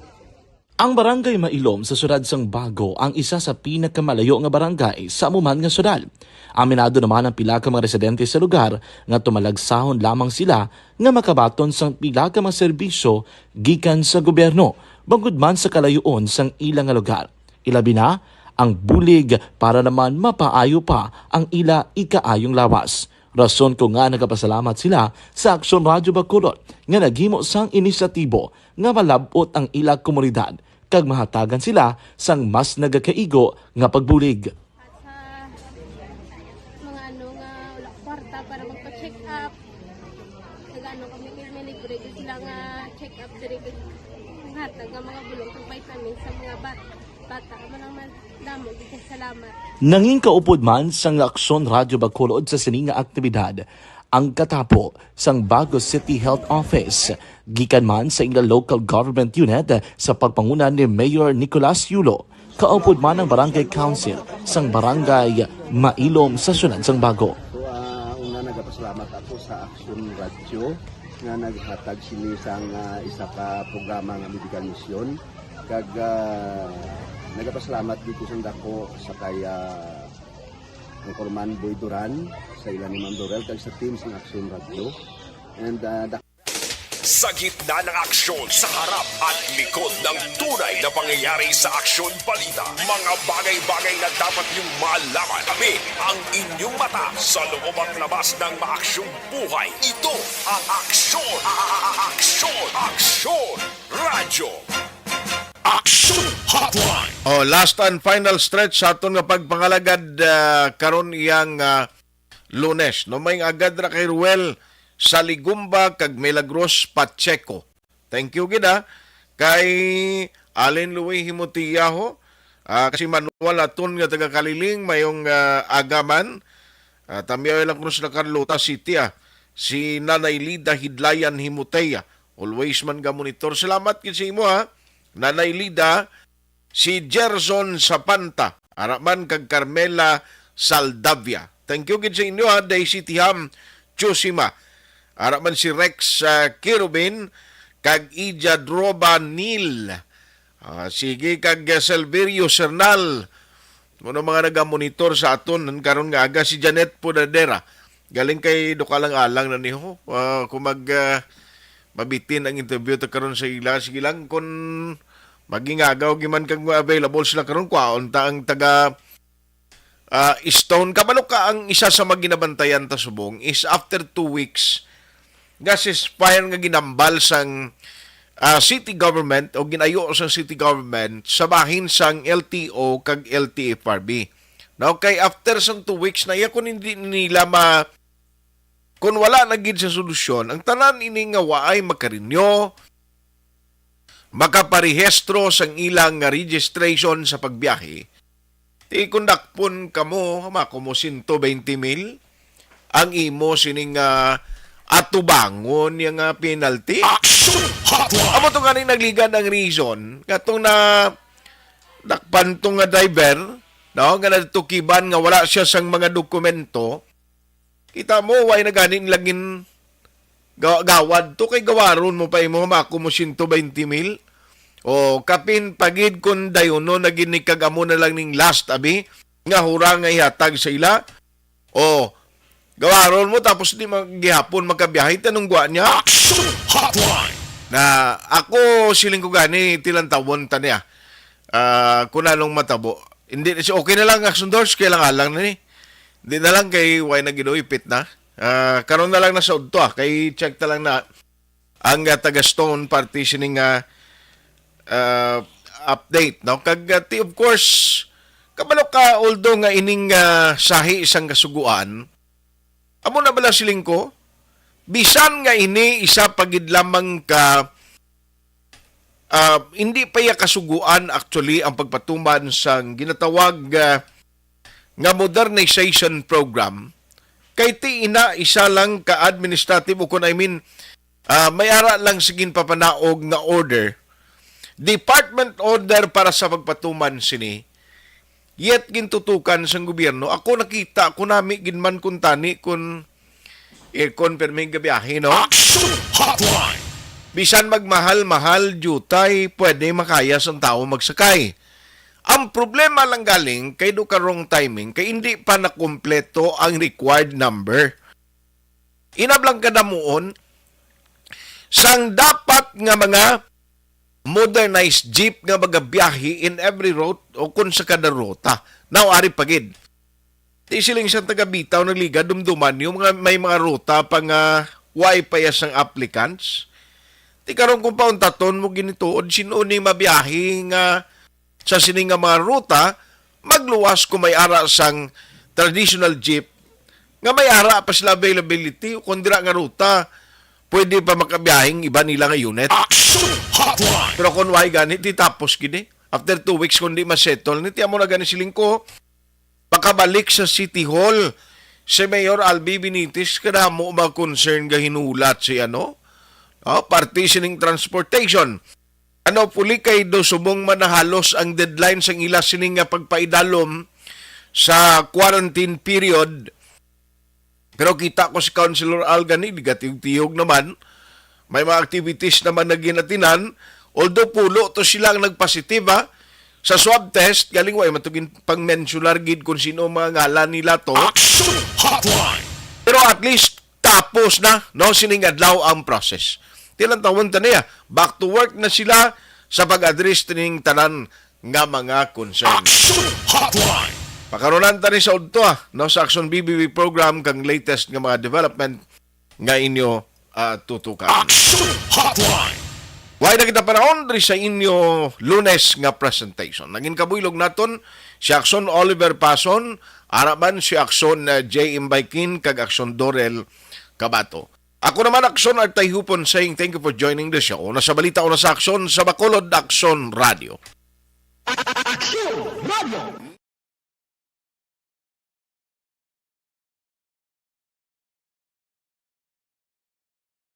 Ang Barangay Mailom sa siyudad sang Bago ang isa sa pinakamalayo nga barangay sa amo man nga siyudad. Aminado naman ang pila ka mga residente sa lugar nga tumalagsahon lamang sila nga makabaton sang pila ka mga serbisyo gikan sa gobyerno, bangod man sa kalayoon sang ila nga lugar. Ilabi na ang bulig para naman mapaayo pa ang ila ikaayong lawas. Rason kon ngaa nagapasalamat sila sa Aksyon Radyo Bacolod nga naghimo sang inisyatibo nga malab-ot ang ila komunidad kag mahatagan sila sang mas nagakaigo nga pagbulig. At sa mga ano nga wala kwarta para magpa-check up, nag-ano kami, may libre gyud sila nga check up diri, kag hatag nga mga bulong kag vitamins sa mga bat-, bata. Amo lang man, damo gyud kay salamat. Nangin kaupod man sang Aksyon Radyo Bacolod sa sini nga aktibidad Ang katapo sang Bago City Health Office, gikan man sa ila local government unit sa pagpanguna ni Mayor Nicolas Yulo, kaupod man ang Barangay Council sang Barangay Mailom sa siyudad sang Bago. So, ah, una, nagapasalamat ako sa Action Radio nga naghatag sini sang, ah, isa ka programa nga medical mission. Kag, ah, nagapasalamat dito sa dako sa kay, ah, Anchorman Boy Duran, sa ila ni Ma'am Dorel, kag sa team sang Action Radio. And, ah, dak- Sa gitna ng aksyon, sa harap at likod ng tunay na pangyayari sa Aksyon Balita, mga bagay-bagay na dapat niyong malaman. Tabi ang inyong mata sa loob at labas ng maaksyong buhay. Ito ang Aksyon, a- a- a- Aksyon, Aksyon Radio. Aksyon Hotline. Oh, last and final stretch sa aton nga pagpangalagad, ah, karon iyang, ah, Lunes. No, may agad ra kay Ruel Saligumba kag Milagros Pacheco. Thank you gid, ah. Kay Allen Louis Himotiyaho, ah, si Manuel Aton nga taga Kaliling, mayong, ah, agaman. Ah, Tamyaw lang kuno sila Carlota City, ah. Si Nanay Lida Hidlayan Himoteya, always man ga monitor. Salamat gid sa imo, ha. Nanay Lida, si Gerson Sapanta, ara man kag Carmela Saldavia. Thank you gid sa inyo, ha, Daisy Tiham Chusima. Ara man si Rex, ah, Kirubin kag Ija Droba Neil. Ah, sige kag, ah, Silverio Sernal. Ano mga nagamonitor sa aton karon nga aga, si Janet Podadera. Galing kay Dukalang Alang na niho. Ah, kung mag, ah, mabitin ang interview ta karon sa ila, sige lang, kung magingagaw giman kag available sila karon, kwaon ta ang taga, ah, Stone. Kabalo ka, ang isa sa maginabantayan ta subong is after two weeks nga ceasefire nga ginambal sang, ah, city government o ginayo sang city government sa bahin sang L T O kag L T F R B. Now, kay after sang two weeks na iya, kung hindi nila ma-, kung wala na gid sa solusyon, ang tanan ini nga waay makarinyo, makaparehistro sang ilang registration sa pagbiyahe, ti kundakpon kamo, mako mo sento baynte mil ang imo sining, ah, atubangon yang, ah, penalty. Aksyon Hotline. Amo to gani nagligad ang reason katong na dakpan to nga driver, no, nga natukiban nga wala siya sang mga dokumento. Kita mo, way na gani nila gin ga- gawad to, kay gawaron mo pa imo, mako mo sento baynte mil. O kapin pagid kun dayonon na gid ni kag amo na lang ning last, abi, nga hura nga ihatag sa ila. O gawaron mo tapos di man gihapon makabiyahe, tanong gwa niya. Aksyon Hotline. Na ako, siling ko gani, tilantawon ta niya. Ah, kung anong matabo. Hindi na siya, okay na lang, Aksyon Dors, kay lang alang na ni. Hindi na lang kay way na gid, ipit na. Ah, karon na lang na sa udto, ah, kay check ta lang na ang, ah, taga Stone party sining, ah, ah, update, no? Kag, ah, ti, of course, kabalo ka, although nga ining, ah, sahi sang kasuguan, amo na bala siling ko, bisan nga ini isa pa gid lamang ka, ah, hindi pa iya kasuguan actually ang pagpatuman sang ginatawag, ah, nga modernization program, kay ti ina isa lang ka administrative o kun, I mean, ah, may ara lang sa ginpapanaog nga order, department order para sa pagpatuman sini, yet gintutukan sang gobyerno. Ako nakita ko nami gid man kuntani kun, eh, kun pirmi gabiyahe, no? Aksyon Hotline. Bisan magmahal-mahal, jutay, pwede makaya sang tawo magsakay. Ang problema lang galing kay do ka wrong timing, kay hindi pa nakumpleto ang required number. Inablang kadamuon sang dapat nga mga modernized jeep nga magabiyahe in every route o kun sa kada ruta. Now, ari pa gid. Ti siling sa taga Bitaw nagligad, dumduman yung mga, may mga ruta pa nga way pa ya sang applicants. Ti karon kung pauntaton mo ginituod, sino ni mabiyahe nga sa sini nga mga ruta, magluwas kung may ara sang traditional jeep nga may ara pa sila availability o kung dira nga ruta, pwede pa makabiyahing iba nila nga unit. Aksyon Hotline. Pero kung why gani, ti tapos gini. After two weeks, kung di ma-settle, ni ti amo na gani siling ko, pakabalik sa City Hall si Mayor Albi Benitez, kadamo ba concern nga hinulat si ano? Oh, parte sining transportation. Ano, puli kay do subong man na halos ang deadline sang ila sining nga pagpaidalom sa quarantine period. Pero kita ko si Councilor Al gani, di gatiyog-tiyog naman. May mga activities naman na ginatinan. Although pulo to sila ang nagpositive, ha, sa swab test, galing wa man to gin pang-mensionar gid kung sino ang mga ngalan nila to. Action Hotline. Pero at least tapos na, no, sining adlaw ang process. Tilantawon ta niya, back to work na sila sa pag-address ning tanan nga mga concern. Action Hotline. Pakarunan ta ni sa udto, ah, no, sa Action B B B program kang latest nga mga development nga inyo, ah, tutukan. Action Hotline. Way na kita panahon diri sa inyo Lunes nga presentation. Naging kabuylog naton si Action Oliver Pason, ara man si Action, ah, J M Baikin kag Action Dorel Kabato. Ako naman, Action Artay Hupon, saying thank you for joining the show. Una sa balita, una sa aksyon, sa Bacolod Action Radio. Action Radio.